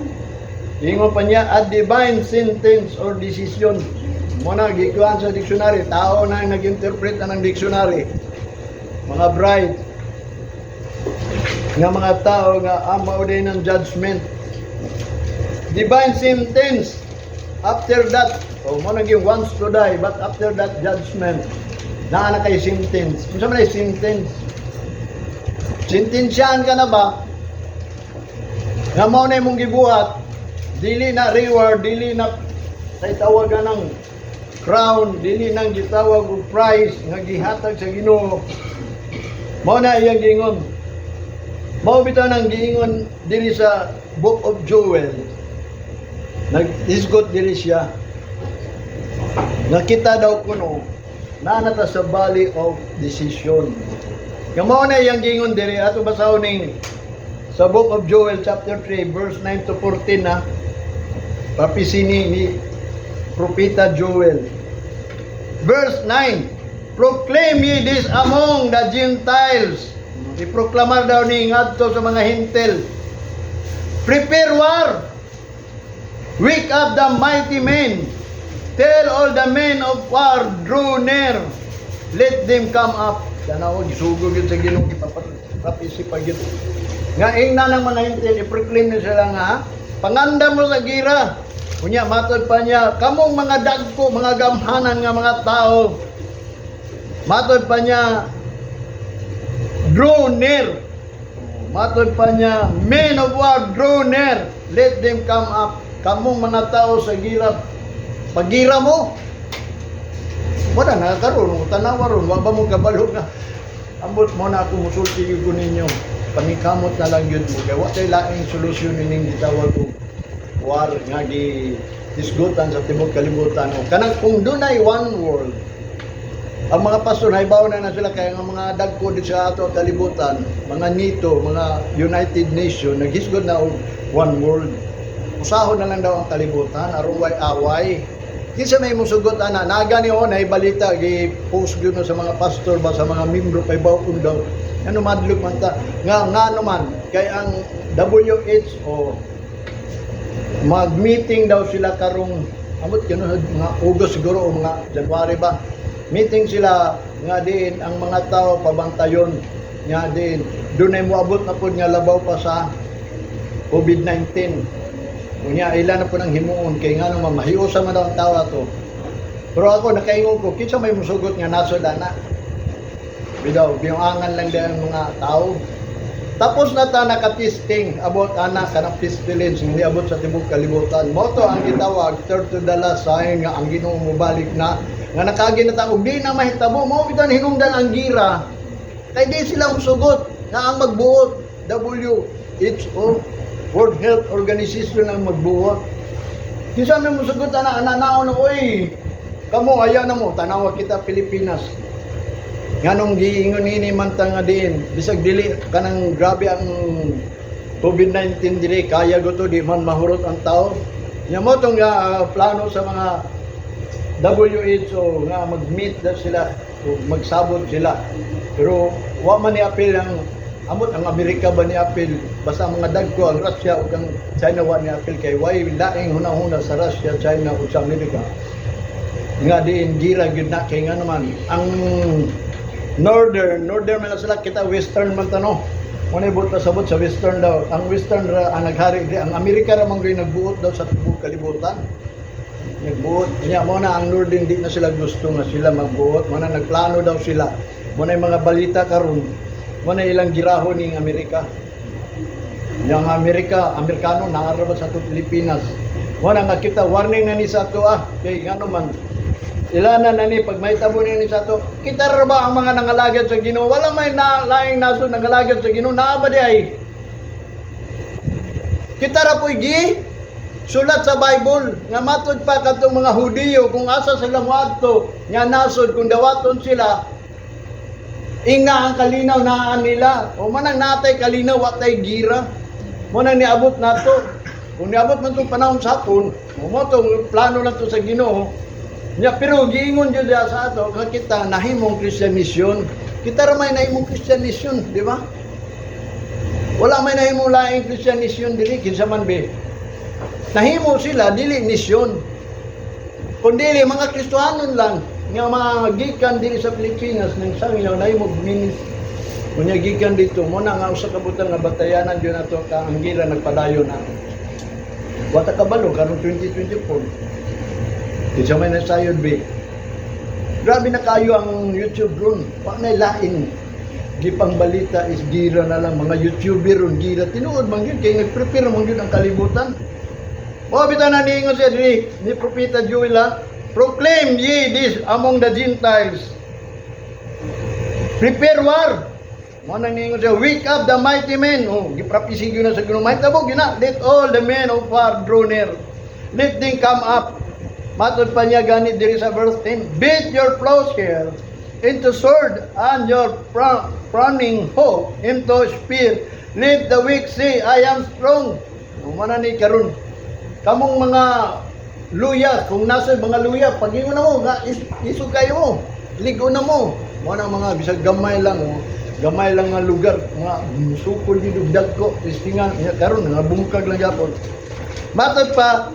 Ingon pa niya, a divine sentence or decision. Mo na gikuan sa dictionary, tao na ang nag-interpret na ng dictionary. Mga bride, nga mga tao nga mao din ng judgment. Divine sentence. After that, oh, mo naging once to die, but after that judgment, naa na kay sentence. Unsa man ay sentence? Sentensyahan ka na ba? Nga mao na imong gibuhat, dili na reward, dili na say tawagan ng crown, dili nang gitawag og prize nga gihatag sa Ginoo. Mao na iyang giingon. Mao bitaw nang giingon diri sa Book of Joel. Nag-isgot diri siya. Nakita daw kuno naa na ta sa valley of decision. Nga mao na iyang giingon diri, ato basahon ning sa Book of Joel chapter 3 verse 9 to 14 na prophecy ni Propeta Joel. Verse 9, "Proclaim ye this among the Gentiles." Iproklamar daw ni ngadto sa mga Hentil. "Prepare war. Wake up the mighty men. Tell all the men of war, draw near. Let them come up." Tanaw, gisugo gyud sa Ginoo, gipaprapisi pa gyud. Nga ingna ng mga Hentil, i-proclaim ni sila nga, "Panganda mo sa gira." Unya matod pa niya, "Kamong mga dagko, mga gamhanan nga mga tao." Matod pa niya, "Draw near." Matod pa niya, "Men of war, draw near. Let them come up." Kamong mga tao sa gira, pagira mo. Wala na karon, tanawa ron, wa ba mo kabalo nga ambot mo na ako musulti gyud ko ninyo. Paningkamot na lang yun mo. Kaya wa tay laing solusyon ining gitawag og war nga gi hisgutan sa tibuok kalibutan. O kanang kung dunay one world, ang mga pastor nahibaw na na sila kaya nga mga dagko dito sa ato kalibutan, mga NATO, mga United Nation naghisgot na og one world. Usahon na lang daw ang kalibutan aron way away. Kinsa may musugot ana? Naga ni o balita gi post gyud na sa mga pastor ba, sa mga membro, kay bawon daw. Ano, madlok man ta nga nga naman kay ang WHO mag-meeting daw sila karong amot kano mga August siguro o mga January ba. Meeting sila nga diin ang mga tao pabantayon nga diin dunay moabot na pod nga labaw pa sa COVID-19. Unya ila na po nang himuon kay ngano man mahiusa man daw ang tao ato. Pero ako nakaingon ko, kinsa may musugot nga nasod ana? Bidaw, biyungangan lang din ang mga tao. Tapos na ta naka-testing about ana kanang pestilence nga niabot sa tibuok kalibutan. Mao to ang gitawag third to the last sign nga ang Ginoo mobalik na nga nakaagi na ta og di na mahitabo. Mao bitaw hinungdan ang gira. Kay di sila musugot nga ang magbuot WHO, World Health Organization, ang magbuot. Kinsa may musugot ana ana naon na, oy? Kamo ayaw na mo tanawa kita Pilipinas. Nganong giingon nini man ta nga diin bisag dili kanang grabe ang COVID-19 diri, kaya guto di man mahurot ang tao. Nya mo tong plano sa mga WHO nga mag-meet na sila o magsabot sila. Pero wa man ni apil ang amot ang Amerika ba ni apil, basta ang mga dagko, ang Russia ug ang China, wa ni apil kay way laing hunahuna sa Russia, China ug sa Amerika nga diin gira gyud na. Kay nga naman ang northern northern man na sila, kita western man tano. Muna ibot pasabot sa western daw, ang western ra ang naghari di, ang Amerika ra man gyud nagbuot daw sa tibuok kalibutan, nagbuot niya. Mo na ang northern, di na sila gusto nga sila magbuot. Mo na nagplano daw sila. Mo na yung mga balita karon, mo na ilang girahon ning Amerika. Yang Amerika, Amerikano naa ra ba sa atong Pilipinas. Mo na nga kita warning na ni sa ato ah. Kay ngano man ilana na ni pag may tabo ni sa ato, kita ra ba ang mga nangalagad sa Ginoo? Wala may na, laing nasod nangalagad sa Ginoo. Naa ba di ay? Kita ra po'y gi sulat sa Bible nga matud pa kadtong mga Hudiyo kung asa sila moadto nga nasod, kung dawaton sila, ingna ang kalinaw naa nila. O manang natay kalinaw, wa tay gira. Mo nang niabot nato, kung niabot man tong panahon sa hapon mo tong plano lang to sa Ginoo nya. Pero giingon jud diha sa ato nga kita nahimong Christian mission. Kita ra may nahimong Christian mission, di ba? Wala may nahimong laing Christian mission diri. Kinsa man be nahimo sila, dili mission kundi mga Kristohanon lang nga mga gikan diri sa Pilipinas nang sangyaw nahimo minis. Unya gikan dito mo na nga usa ka butang nga batayanan jud nato ka ang gira nagpadayon na. Wata kabalo karon 2024. Kinsa may nasayod be? Grabe na kayo ang YouTube ron. Wa na lain. Gipang balita is gira na lang mga YouTuber ron, gira tinuod man gyud kay nagprepare man gyud ang kalibutan. Mao bitaw na niingon siya diri ni Propeta Joel ha? "Proclaim ye this among the Gentiles. Prepare war." Mo nang niingon siya, "Wake up the mighty men." Oh, giprapisi gyud na sa Ginoo. Mahitabo gina. "Let all the men of war draw near. Let them come up." Matod pa niya gani diri sa verse 10, "Beat your plowshare into sword and your pruning hook into spear. Let the weak say, 'I am strong.'" Umana ni karon. Kamong mga luya, kung nasa mga luya, pag-ingon na mo, nga, isog kayo mo, ligo na mo. Mo na mga bisag gamay lang, oh. Gamay lang nga lugar, mga sukol dito, dagko, testingan, ya, karon nga bungkag lang yapon. Matod pa,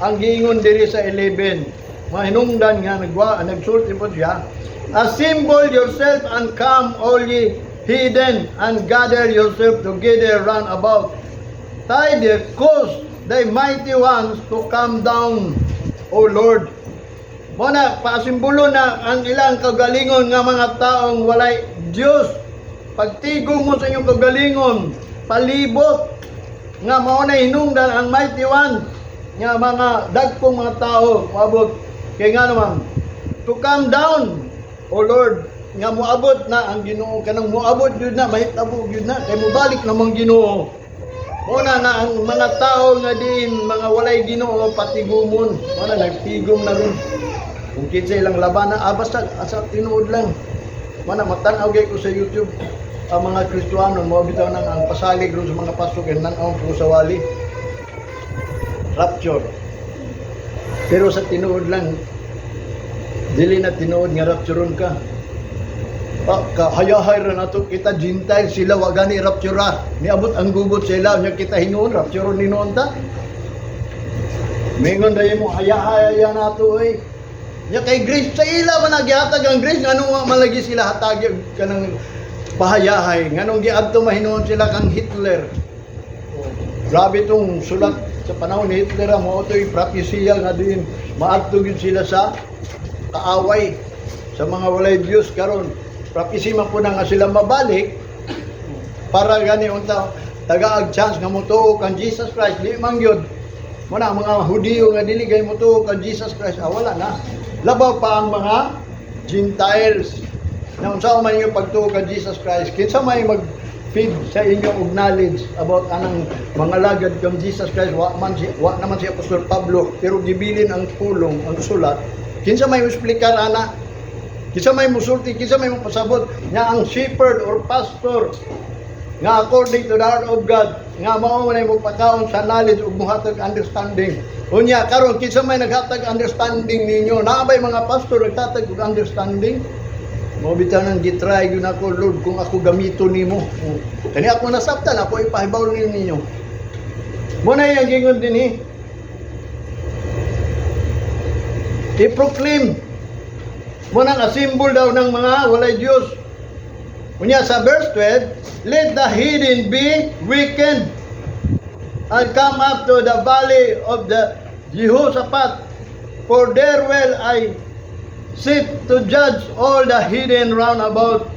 ang giingon diri sa 11, mahinungdan nga nagwa, nagsulti po siya, "Assemble yourself and come, all ye heathen, and gather yourself together round about. Tie the cause thy mighty ones to come down, O Lord." Mo na, paasimbolo na ang ilang kagalingon nga mga taong walay Diyos. Pagtigong mo sa inyong kagalingon, palibot, nga mao na hinungdan ang mighty one, nga mga dagkong mga tao, moabot. Kay nga naman, to come down, O Lord, nga moabot na ang Ginoo, kanang moabot gyud na, mahitabo gyud na, kay mobalik namang Ginoo. Mao na nga ang mga tao nga diin mga walay Ginoo patigumon. Mao na nagtigom na ron. Kung kinsa ilang labana, ah, basta asa tinuod lang. Mao na matan-aw gyud ko sa YouTube ang mga Kristohano mo bitaw nang ang pasalig ron sa mga pasok and nan-aw ko sa wali. Rapture. Pero sa tinuod lang, dili na tinuod nga raptureon ka. Ah, kahayahay ra nato kita Gentile, sila wa gani rapture. Niabot ang gubot sila nya kita hinuon rapture ni noon ta. Mingon dayon mo hayahay nato oy. Nya kay grace sa ila man nagihatag ang grace, nganong wa man lagi sila hatag kanang pahayahay? Nganong giadto mahinuon sila kang Hitler? Oh, grabe tong sulat sa panahon ni Hitler, mo to'y propesya nga din maadto gyud sila sa kaaway sa mga walay Dios karon. Prophecy man po na nga sila mabalik para gani unta tagaag chance nga motuo kang Jesus Christ. Di man gyud mo na ang mga Hudiyo nga dili gay motuo kang Jesus Christ, wala na. Labaw pa ang mga Gentiles na unsa man inyong pagtuo kang Jesus Christ, kinsa may mag feed sa inyo og knowledge about anang mga lagad kang Jesus Christ? Wa naman si Apostol Pablo, pero gibilin ang pulong, ang sulat. Kinsa may explicar ana? Kinsa may musulti? Kinsa may mopasabot nga ang shepherd or pastor nga according to the heart of God nga mao man ay mopakaon sa knowledge ug mohatag understanding? Unya karon, kinsa may naghatag understanding ninyo? Naa bay mga pastor nagtatag og understanding? Mo bitaw nang gitry gyud ako, "Lord, kung ako gamito nimo." Oh. Kani ako nasabtan, ako ipahibaw ninyo. Mo na iyang gingon dinhi. I-proclaim mo nang a symbol daw ng mga walay Dios. Unya sa verse 12, "Let the heathen be weakened and come up to the valley of the Jehoshaphat, for there will I sit to judge all the heathen round about."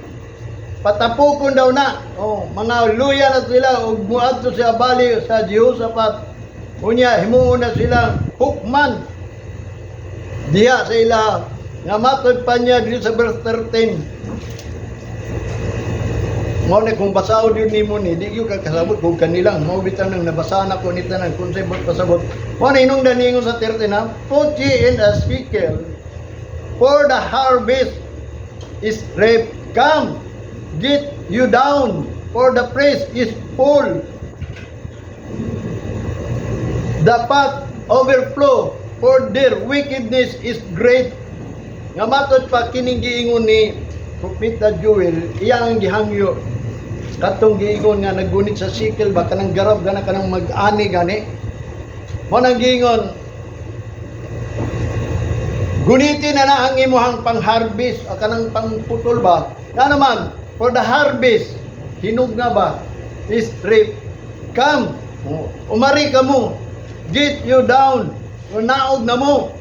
Patapukon daw na. Oh, mga luya na sila ug muadto sa valley sa Jehoshaphat. Unya himuon na sila hukman diha sa ila nga matod pa niya dito sa verse 13. Mao na kung basaon yun nimo ni, di gyud ka kasabot kung kanilang mao bitaw nang nabasa na ko ni tanan kung say pasabot. Mao na inong daningon sa 13 na, "Put ye in a sickle, for the harvest is ripe. Come, get you down, for the press is full. The pot overflow, for their wickedness is great." Nga matod pa kining giingon ni Propeta Joel, iya ang gihangyo katong giingon nga naggunit sa sickle ba, kanang garab gana, kanang mag-ani gani. Mo nang giingon, gunitin na na ang imuhang pang-harvest o kanang pangputol ba. Nga naman, for the harvest, hinog na ba, is ripe. Come, umari ka mo, get you down, naog na mo.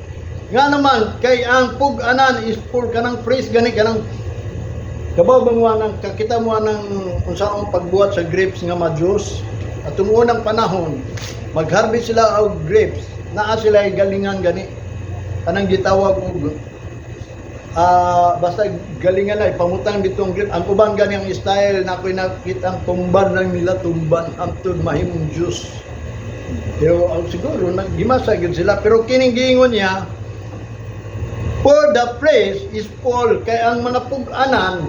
Nga naman, kay ang pug-anan is full, kanang fresh gani, kanang kabaw bang ng kakita mo ng unsaong pagbuhat sa grapes nga ma-juice. Atong unang panahon, mag-harvest sila og grapes, naa sila galingan gani. Kanang gitawag og basta galingan na ipamutang dito ang grape. Ang uban gani ang style na ako'y nakita, ang tumban lang nila, tumban hangtod mahimong juice. Pero siguro naggimasa gyud sila, pero kining giingon niya, for the press is full, kay ang mga pug-anan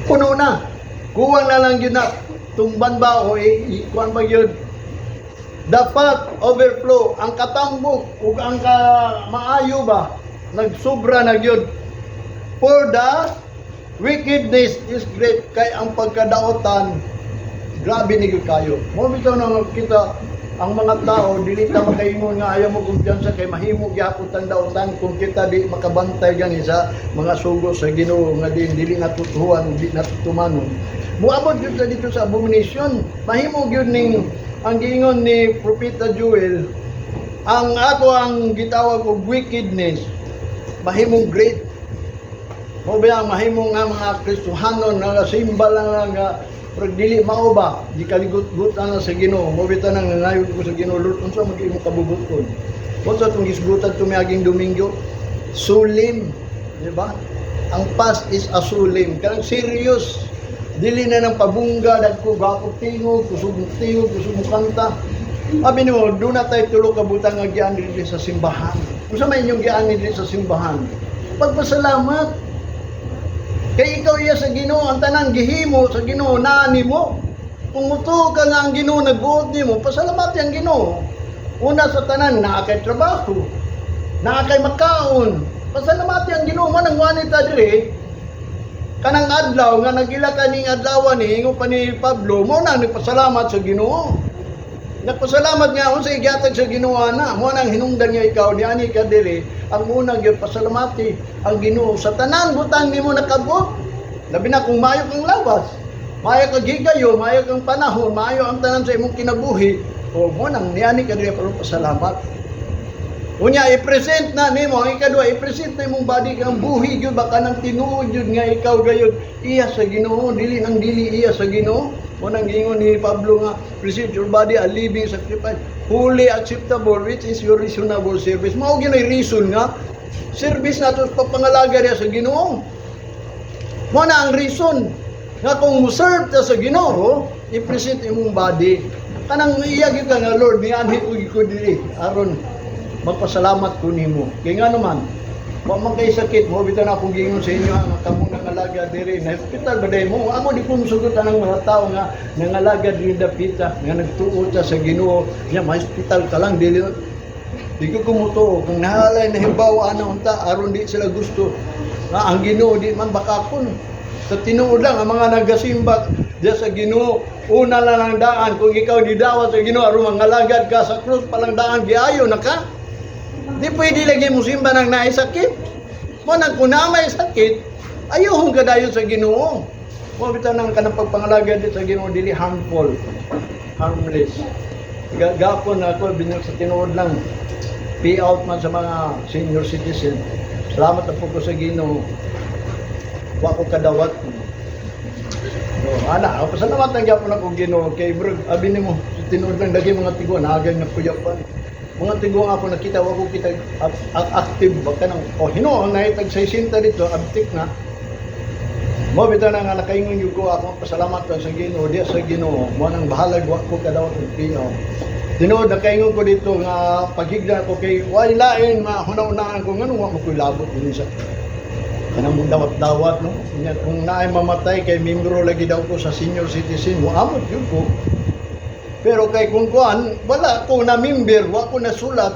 puno na. Kuwang na lang yun na tumban ba o kuan ba yun. The pot overflow, ang katambok ug ang ka maayo ba nagsubra na gyud. For the wickedness is great, kay ang pagkadaotan grabe ni gyud kayo. Mo bitaw na kita ang mga tao, dili ta makaingon nga ayaw mo kumpiyansa kay mahimo gyapon tang daotan kung kita di makabantay gani sa mga sugo sa Ginoo nga di dili natutuhan, di natutumanon. Muabot gyud ta dito sa abomination. Mahimo gyud ning ang giingon ni Propeta Joel, ang ato ang gitawag og wickedness mahimong great. Mo ba ang mahimong nga mga Kristohanon nga simba lang nga pero dili mao ba, di kaligot-gut na sa Ginoo. Mo bitaw nang nangayo ko sa Ginoo, "Lord, unsa man imo kabubuton?" Unsa tong gisgutan tumiaging Domingo? Solemn, di ba? Ang fast is a solemn, kanang serious. Dili na ng pabungga, dagko gapot tingog, kusog mo tingog, kusog mo kanta. Abi nimo, doon na tayo tulo ka butang nga gian diri sa simbahan. Unsa may inyong gian diri sa simbahan? Pagpasalamat. Kay ikaw iya sa Ginoo, ang tanan gihimo sa Ginoo naa nimo. Kung mutuo ka nga ang Ginoo nagbuot nimo, pasalamati ang Ginoo. Una sa tanan, naa kay trabaho, naa kay makaon. Pasalamati ang Ginoo man ang wani ta diri. Kanang adlaw nga nagila kaning adlaw ni ingon pa ni Pablo, mo na nagpasalamat sa Ginoo. Nagpasalamat nga unsa igihatag sa Ginoo na, mo nang hinungdan nga ikaw niani ka diri, ang una gyud pasalamati ang Ginoo sa tanan butang nimo nakabot. Labi na kung maayo kang lawas, maayo kag higayo, maayo kang panahon, maayo ang tanan sa imong kinabuhi, o mo nang niani ka diri para pasalamat. Unya, i-present na nimo ang ikaduha, i-present na imong body kang buhi gyud ba, kanang tinuod gyud nga ikaw gayud iya sa Ginoo, dili nang dili iya sa Ginoo. Mo nang giingon ni Pablo nga present your body a living sacrifice, holy, acceptable, which is your reasonable service. Mao gyud reason nga service nato sa pagpangalaga diha sa Ginoo. Mo na ang reason nga kung mo serve ta sa Ginoo, i-present imong body. Kanang iya gyud ka nga, "Lord, nianhi ko gyud ko diri aron magpasalamat ko nimo." Kay nga naman, wa man kay sakit mo bitaw na akong giingon sa inyo ang kamo nangalaga diri na hospital ba day mo. Ako di ko musugot anang mga tao nga nangalaga diri dapita nga nagtuo ta sa Ginoo nya ma hospital ka lang, dili di ko kumutuo kung nahalay nahibaw ana unta aron di sila gusto nga ang Ginoo di man bakakon. Sa tinuod lang, ang mga nagasimba diya sa Ginoo, una lang ang daan kung ikaw didawat sa Ginoo aron mangalagad ka sa krus palang daan, giayo na ka. Di pwede lagi mo simba nang naay sakit. Mo nang kung na may sakit, ayohon ka dayon sa Ginoo. Mo bitaw nang kanang pagpangalaga dito sa Ginoo dili harmful, harmless. Gapon ako binyag sa tinuod lang pay out man sa mga senior citizen. Salamat na po ko sa Ginoo. Wa ko kadawat. So, ana, ako pasalamat ang gyapon ako Ginoo kay bro, abi nimo sa tinuod lang dagi mga tiguan hagay na kuyapan. Mga tiguan ako nakita wa ko kita active ba kanang oh hinuon na itag 60 dito abtik na. Mo bitaw na nga nakaingon gyud ko, ako pasalamat sa Ginoo diya sa Ginoo mo nang bahalag wa ko kadawat og PO. Tinuod nakaingon ko dito nga paghigda ko kay way lain mahuna-unaan ko ngano wa mo koy labot dinhi sa kanang mong dawat-dawat, no. Nya kung naay mamatay kay membro lagi daw ko sa senior citizen, mo amot gyud ko. Pero kay kung kuan wala ko na member, wa ko nasulat.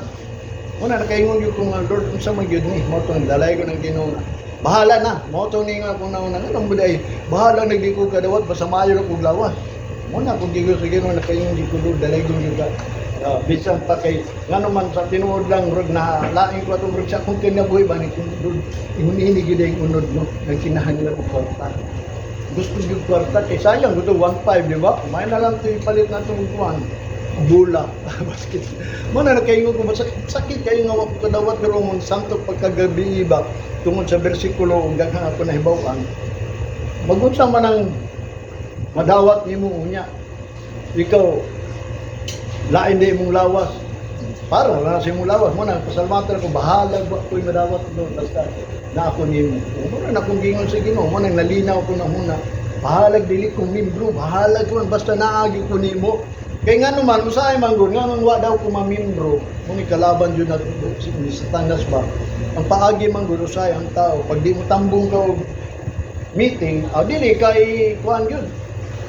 Una nakaingon gyud ko nga, "Lord, unsa man gyud ni mo tong dalay ko ng Ginoo. Bahala na." Mo tong ningon akong nauna nga nang buday. Bahala na di ko kadawat basta maayo ra kog lawas. Mo na kung gigo sa Ginoo nakaingon gyud ko, "Lord, dalay ko gyud ka." Bisan pa kay ngano man sa tinuod lang murag na lain ko atong murag sa akong kinabuhi ba ni kung Lord ingon ini gyud ang unod, no, nagkinahanglan og kwarta. Gusto gyud kwarta kay sayang gusto 1.5, di ba? Kumain na lang to ipalit na itong kuan bula basket. Mo na nakaingon ko masakit sakit kayo nga wa ko kadawat, pero mong santo pagkagabi ba tungod sa bersikulo ug daghan ako nahibaw-an. Magunsa man ang madawat nimo unya ikaw lain di imong lawas para na sa imong lawas. Mo na pasalamatan ko, bahala ba ko'y madawat doon basta na ako nimo. Mo na akong gingon sa Ginoo, mo nang nalinaw ko na muna, bahalag dili kong membro, bahalag ko basta naagi ko nimo. Kay nga naman usahay man gud nga wa daw ko mamembro mo ni kalaban jud na si ni Satanas ba. Ang paagi man gud usahay ang tao pag di mo tambong ka og meeting, ah, dili kay kuan gyud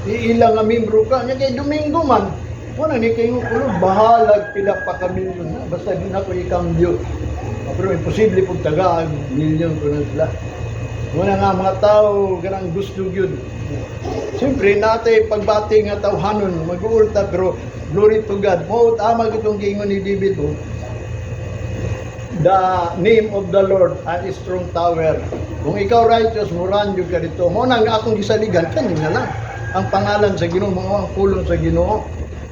iila nga membro ka nya. Kay Domingo man wala ni kay kulod, bahalag pila pa ka milyon na basta di na ko ikambyo. Ah, pero imposible pug tagaan milyon ko na sila. Wala nga mga tao ganang gusto gyud. Siyempre natay pagbati nga tawhanon mag-uulta, pero glory to God. Mo tama gitong giingon ni David, oh. The name of the Lord a strong tower. Kung ikaw righteous, muran jud ka dito. Mo nang akong gisaligan kani na lang. Ang pangalan sa Ginoo, mga ang pulong sa Ginoo.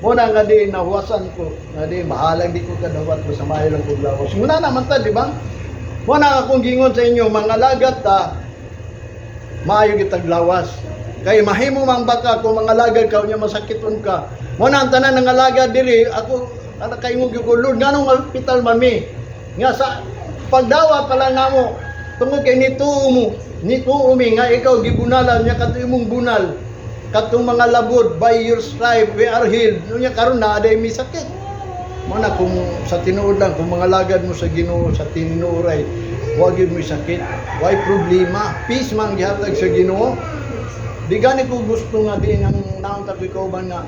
Mo na nga di nahuwasan ko, nga di bahalag di ko kadawat basta maayo lang kog lawas. Muna naman ta, di ba? Mo na akong gingon sa inyo, mga lagat ta, maayo kitag lawas. Kay mahimo man baka kung mga lagad ka unya masakiton ka. Mo na ang tanan nga alagad diri, ako ana kay gyud ko, "Lord, nganong hospital man mi?" Nga sa pagdawa pa lang namo tungod kay nituo mo, nituo mi nga ikaw gibunalan niya kadto imong bunal. Katong mga labod, by your stripe we are healed. Unya karon na aday mi sakit. Mo na kung sa tinuod lang kung mga lagad mo sa Ginoo sa tinuoray, wa gyud mo sakit. Way problema. Peace man gihatag sa Ginoo. Di gani ko gusto nga di ang naon ta ko kauban nga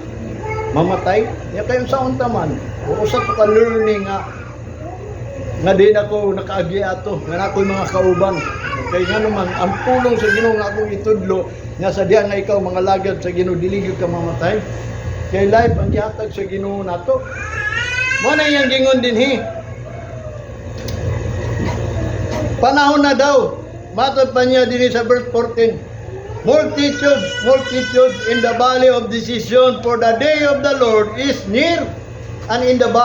mamatay. Ya kayo sa unta man. O usa to ka learning nga nga di na ko nakaagi ato nga na ako'y mga kauban. Kay nga naman ang pulong sa Ginoo nga akong itudlo nga sa diha nga ikaw mga lagad sa Ginoo dili gyud ka mamatay. Kay life ang gihatag sa Ginoo nato. Mo na iyang gingon dinhi. Panahon na daw. Matod pa niya dinhi sa verse 14. Multitudes, multitudes in the valley of decision, for the day of the Lord is near and in the